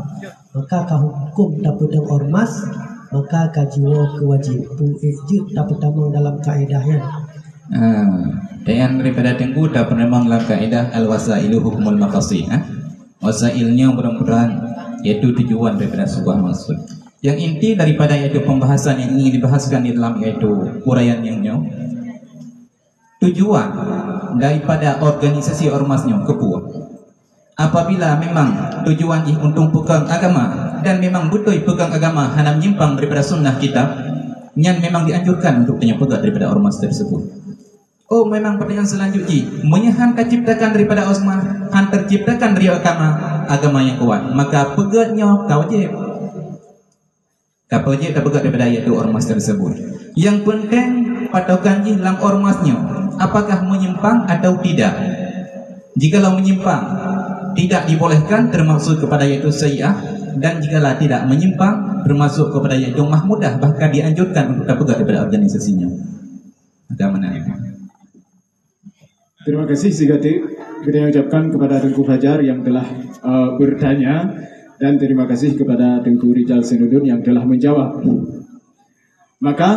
maka ka huköm tapeudong ormas, maka ka jiwoe keu wajéb. Peue jeuet tapeutamong dalam kaedah nyan. Ah, dan daripada Teungku tapeutamong dalam kaedah al-wasailu hukmul maqasid, ha? Wasail nyoe mudah-mudahan yaitu tujuan daripada sebuah maksud. Yang inti daripada yaitu pembahasan yang ingin dibahaskan di dalam yaitu uraian yang nyoe, tujuan daripada organisasi ormas nyoe keupeue? Apabila memang tujuan jih untuk pegang agama dan memang beutôi pegang agama hana menyimpang daripada sunnah kitab, nyan memang dianjurkan untuk tanyoe peugah daripada ormas tersebut. Oh, memang pertanyaan selanjut jih, meunyoe han taciptakan daripada ormas, han terciptakan dari agama, agama yang kuat, maka peugah nyoe ka wajéb. Ka wajéb tapeugah daripada yaitu ormas tersebut. Yang penting patokan jih lam ormas nyoe, apakah menyimpang atau tidak. Jikalau menyimpang, tidak dibolehkan termasuk kepada yaitu sayyi'ah, dan jikalau tidak menyimpang termasuk kepada yaitu mahmudah, bahkan dianjurkan untuk tapeugah daripada organisasi nyoe. Ada mana? Terima kasih sigatik kita ucapkan kepada Teungku Fajar yang telah, eh, bertanya, dan terima kasih kepada Teungku Rijal Senudun yang telah menjawab. Maka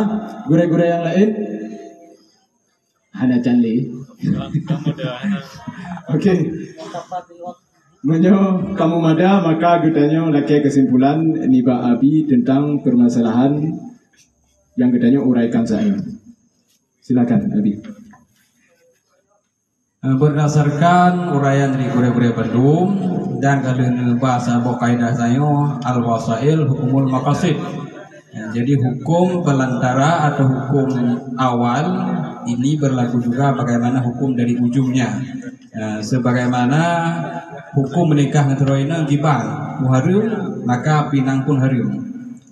gurée-gurée yang lain hana candi. Okey. Meunyoe kamoe mada, maka geutanyoe lakée kesimpulan nibak Abi tentang permasalahan yang geutanyoe uraikan saat nyoe. Silakan, Abi. Eh, berdasarkan uraian dari gurée-gurée bandum dan kalau bahasa boh kaidah sayoe, al-wasail hukumul maqasid. Ya, jadi hukum pelantara atau hukum awal ini berlaku juga bagaimana hukum dari ujungnya. Ya, sebagaimana hukum menikah ngon sidroe inong gibang, hareuem, maka pinang pun hareuem.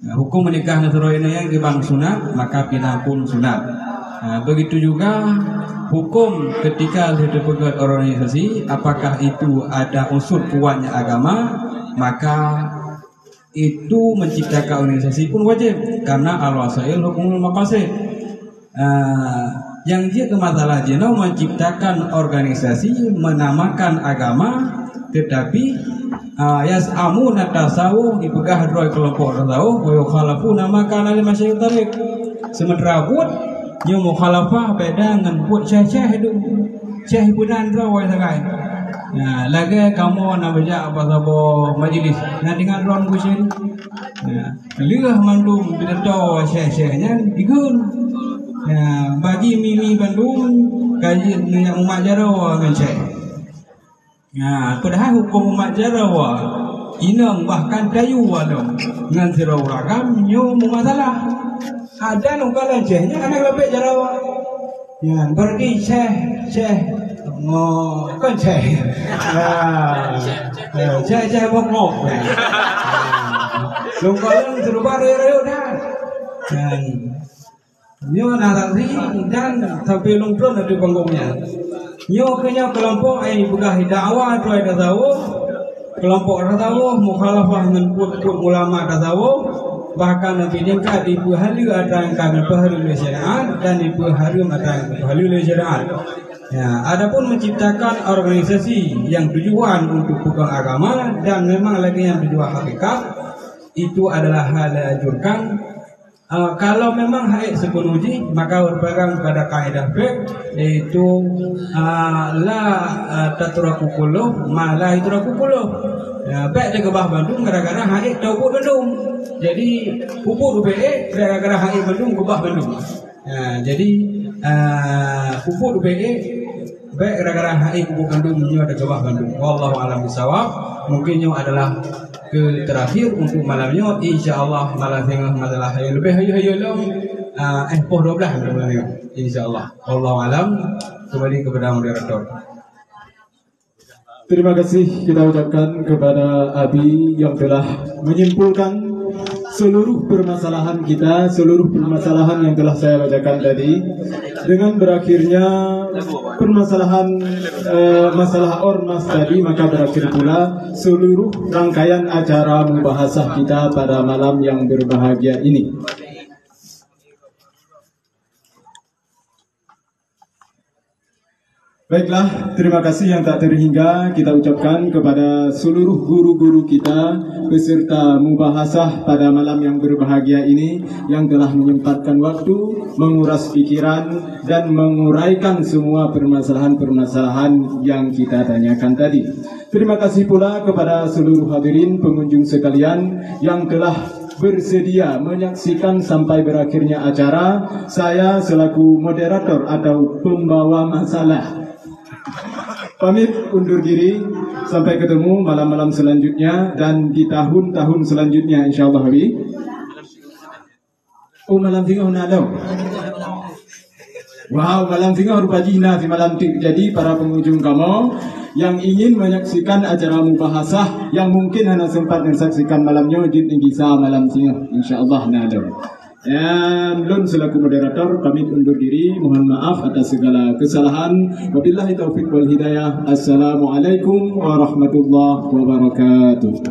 Nah, hukum menikah ngon sidroe inong nyang gibang sunat, maka pinang pun sunat. Nah, begitu juga hukum ketika lheueh teupeugét organisasi, apakah itu ada unsur kuatnya agama, maka itu menciptakan organisasi pun wajib, karena al-wasail hukumul maqasid. Ah, nyang jeuet keu masalah jinoe menciptakan organisasi menamakan agama, tetapi, ah, yaz'amuna tasawuf, dipeugah droe kelompok tasawuf, wa yukhalafuna ma kana li masyaikh tariq. Sementara buet nyoe mukhalafah beda ngon buet syekh-syekh itu. Syekh ibunan droe sagai. Nah, lagée kamoe na beujak bak saboh majlis, na deungoe droe buet syekh. Nah, lheueh mandum pidato syekh-syekh nyan digeun. Nah, bagi mimi bandum kaji neujak mumat jaroe ngon syekh. Nah, padahai huköm mumat jaroe inong bahkan tayue lom ngon sidroe ureueng agam nyoe meumasalah. Ada nungkalan syekh nyan hana geulapek jaroe. Nyan, berarti syekh, syekh, ngo, kon syekh. Ah, eh, syekh, syekh bokok. Lungkon seurupa rayeuk-rayeuk dah. Nyan. Nyoe narasi dan sampai lungkon di panggong nyan. Nyoe keu nyoe kelompok ai peugah dakwah tuai tasawuf. Kelompok tasawuf mukhalafah ngon buet-buet ulama tasawuf, bahkan Nabi tingkat dipeuhaleue atra nyang ka geupeuhaleue lé syariat dan dipeuhareuem atra nyang geupeuhaleue lé syariat. Ya, adapun menciptakan organisasi yang tujuan untuk pegang agama dan memang lagi yang tujuan hakikat, itu adalah hal yang dianjurkan. Ah, kalau memang haid sepenuh jih, maka berpegang kepada kaedah fiqh, yaitu, ah, la, ah, tatraku kulluh ma la yutraku kulluh. Ya, bék teukeubah bandum gara-gara haid teubuet bandum. Jadi, pupuk rubée, gara-gara haid bandum, keubah bandum. Ya, jadi, ah, pupuk rubée, bék gara-gara haid pupuk bandum nyoe teukeubah bandum. Wallahu a'lam bishawab. Mungkin nyoe adalah ke terakhir untuk malam nyoe. Insya Allah malam singoh masalah yang lebih hayu-hayu lom. Ah, eh, poh dua belas malam nyoe. Insya Allah. Wallahu a'lam. Kembali kepada moderator. Terima kasih kita ucapkan kepada Abi yang telah menyimpulkan seluruh permasalahan kita, seluruh permasalahan yang telah saya bacakan tadi. Dengan berakhirnya permasalahan, eh, masalah ormas tadi, maka berakhir pula seluruh rangkaian acara mubahasah kita pada malam yang berbahagia ini. Baiklah, terima kasih yang tak terhingga kita ucapkan kepada seluruh guru-guru kita beserta mubahasah pada malam yang berbahagia ini yang telah menyempatkan waktu, menguras pikiran, dan menguraikan semua permasalahan-permasalahan yang kita tanyakan tadi. Terima kasih pula kepada seluruh hadirin pengunjung sekalian yang telah bersedia menyaksikan sampai berakhirnya acara. Saya selaku moderator atau pembawa masalah pamit undur diri. Sampai ketemu malam-malam selanjutnya dan di tahun-tahun selanjutnya, insyaallah, Abi. Oh, malam singoh na lom. Wow, malam singoh rupa jih na simalam teuk. Jadi, para pengunjung kamoe yang ingin menyaksikan acara mubahasah yang mungkin hana sempat menyaksikan malam nyoe, jeuet neugisa malam singoh. Insyaallah na lom. Dan lôn selaku moderator pamit undur diri. Mohon maaf atas segala kesalahan. Wabillahi taufiq wal hidayah. Assalamualaikum warahmatullahi wabarakatuh.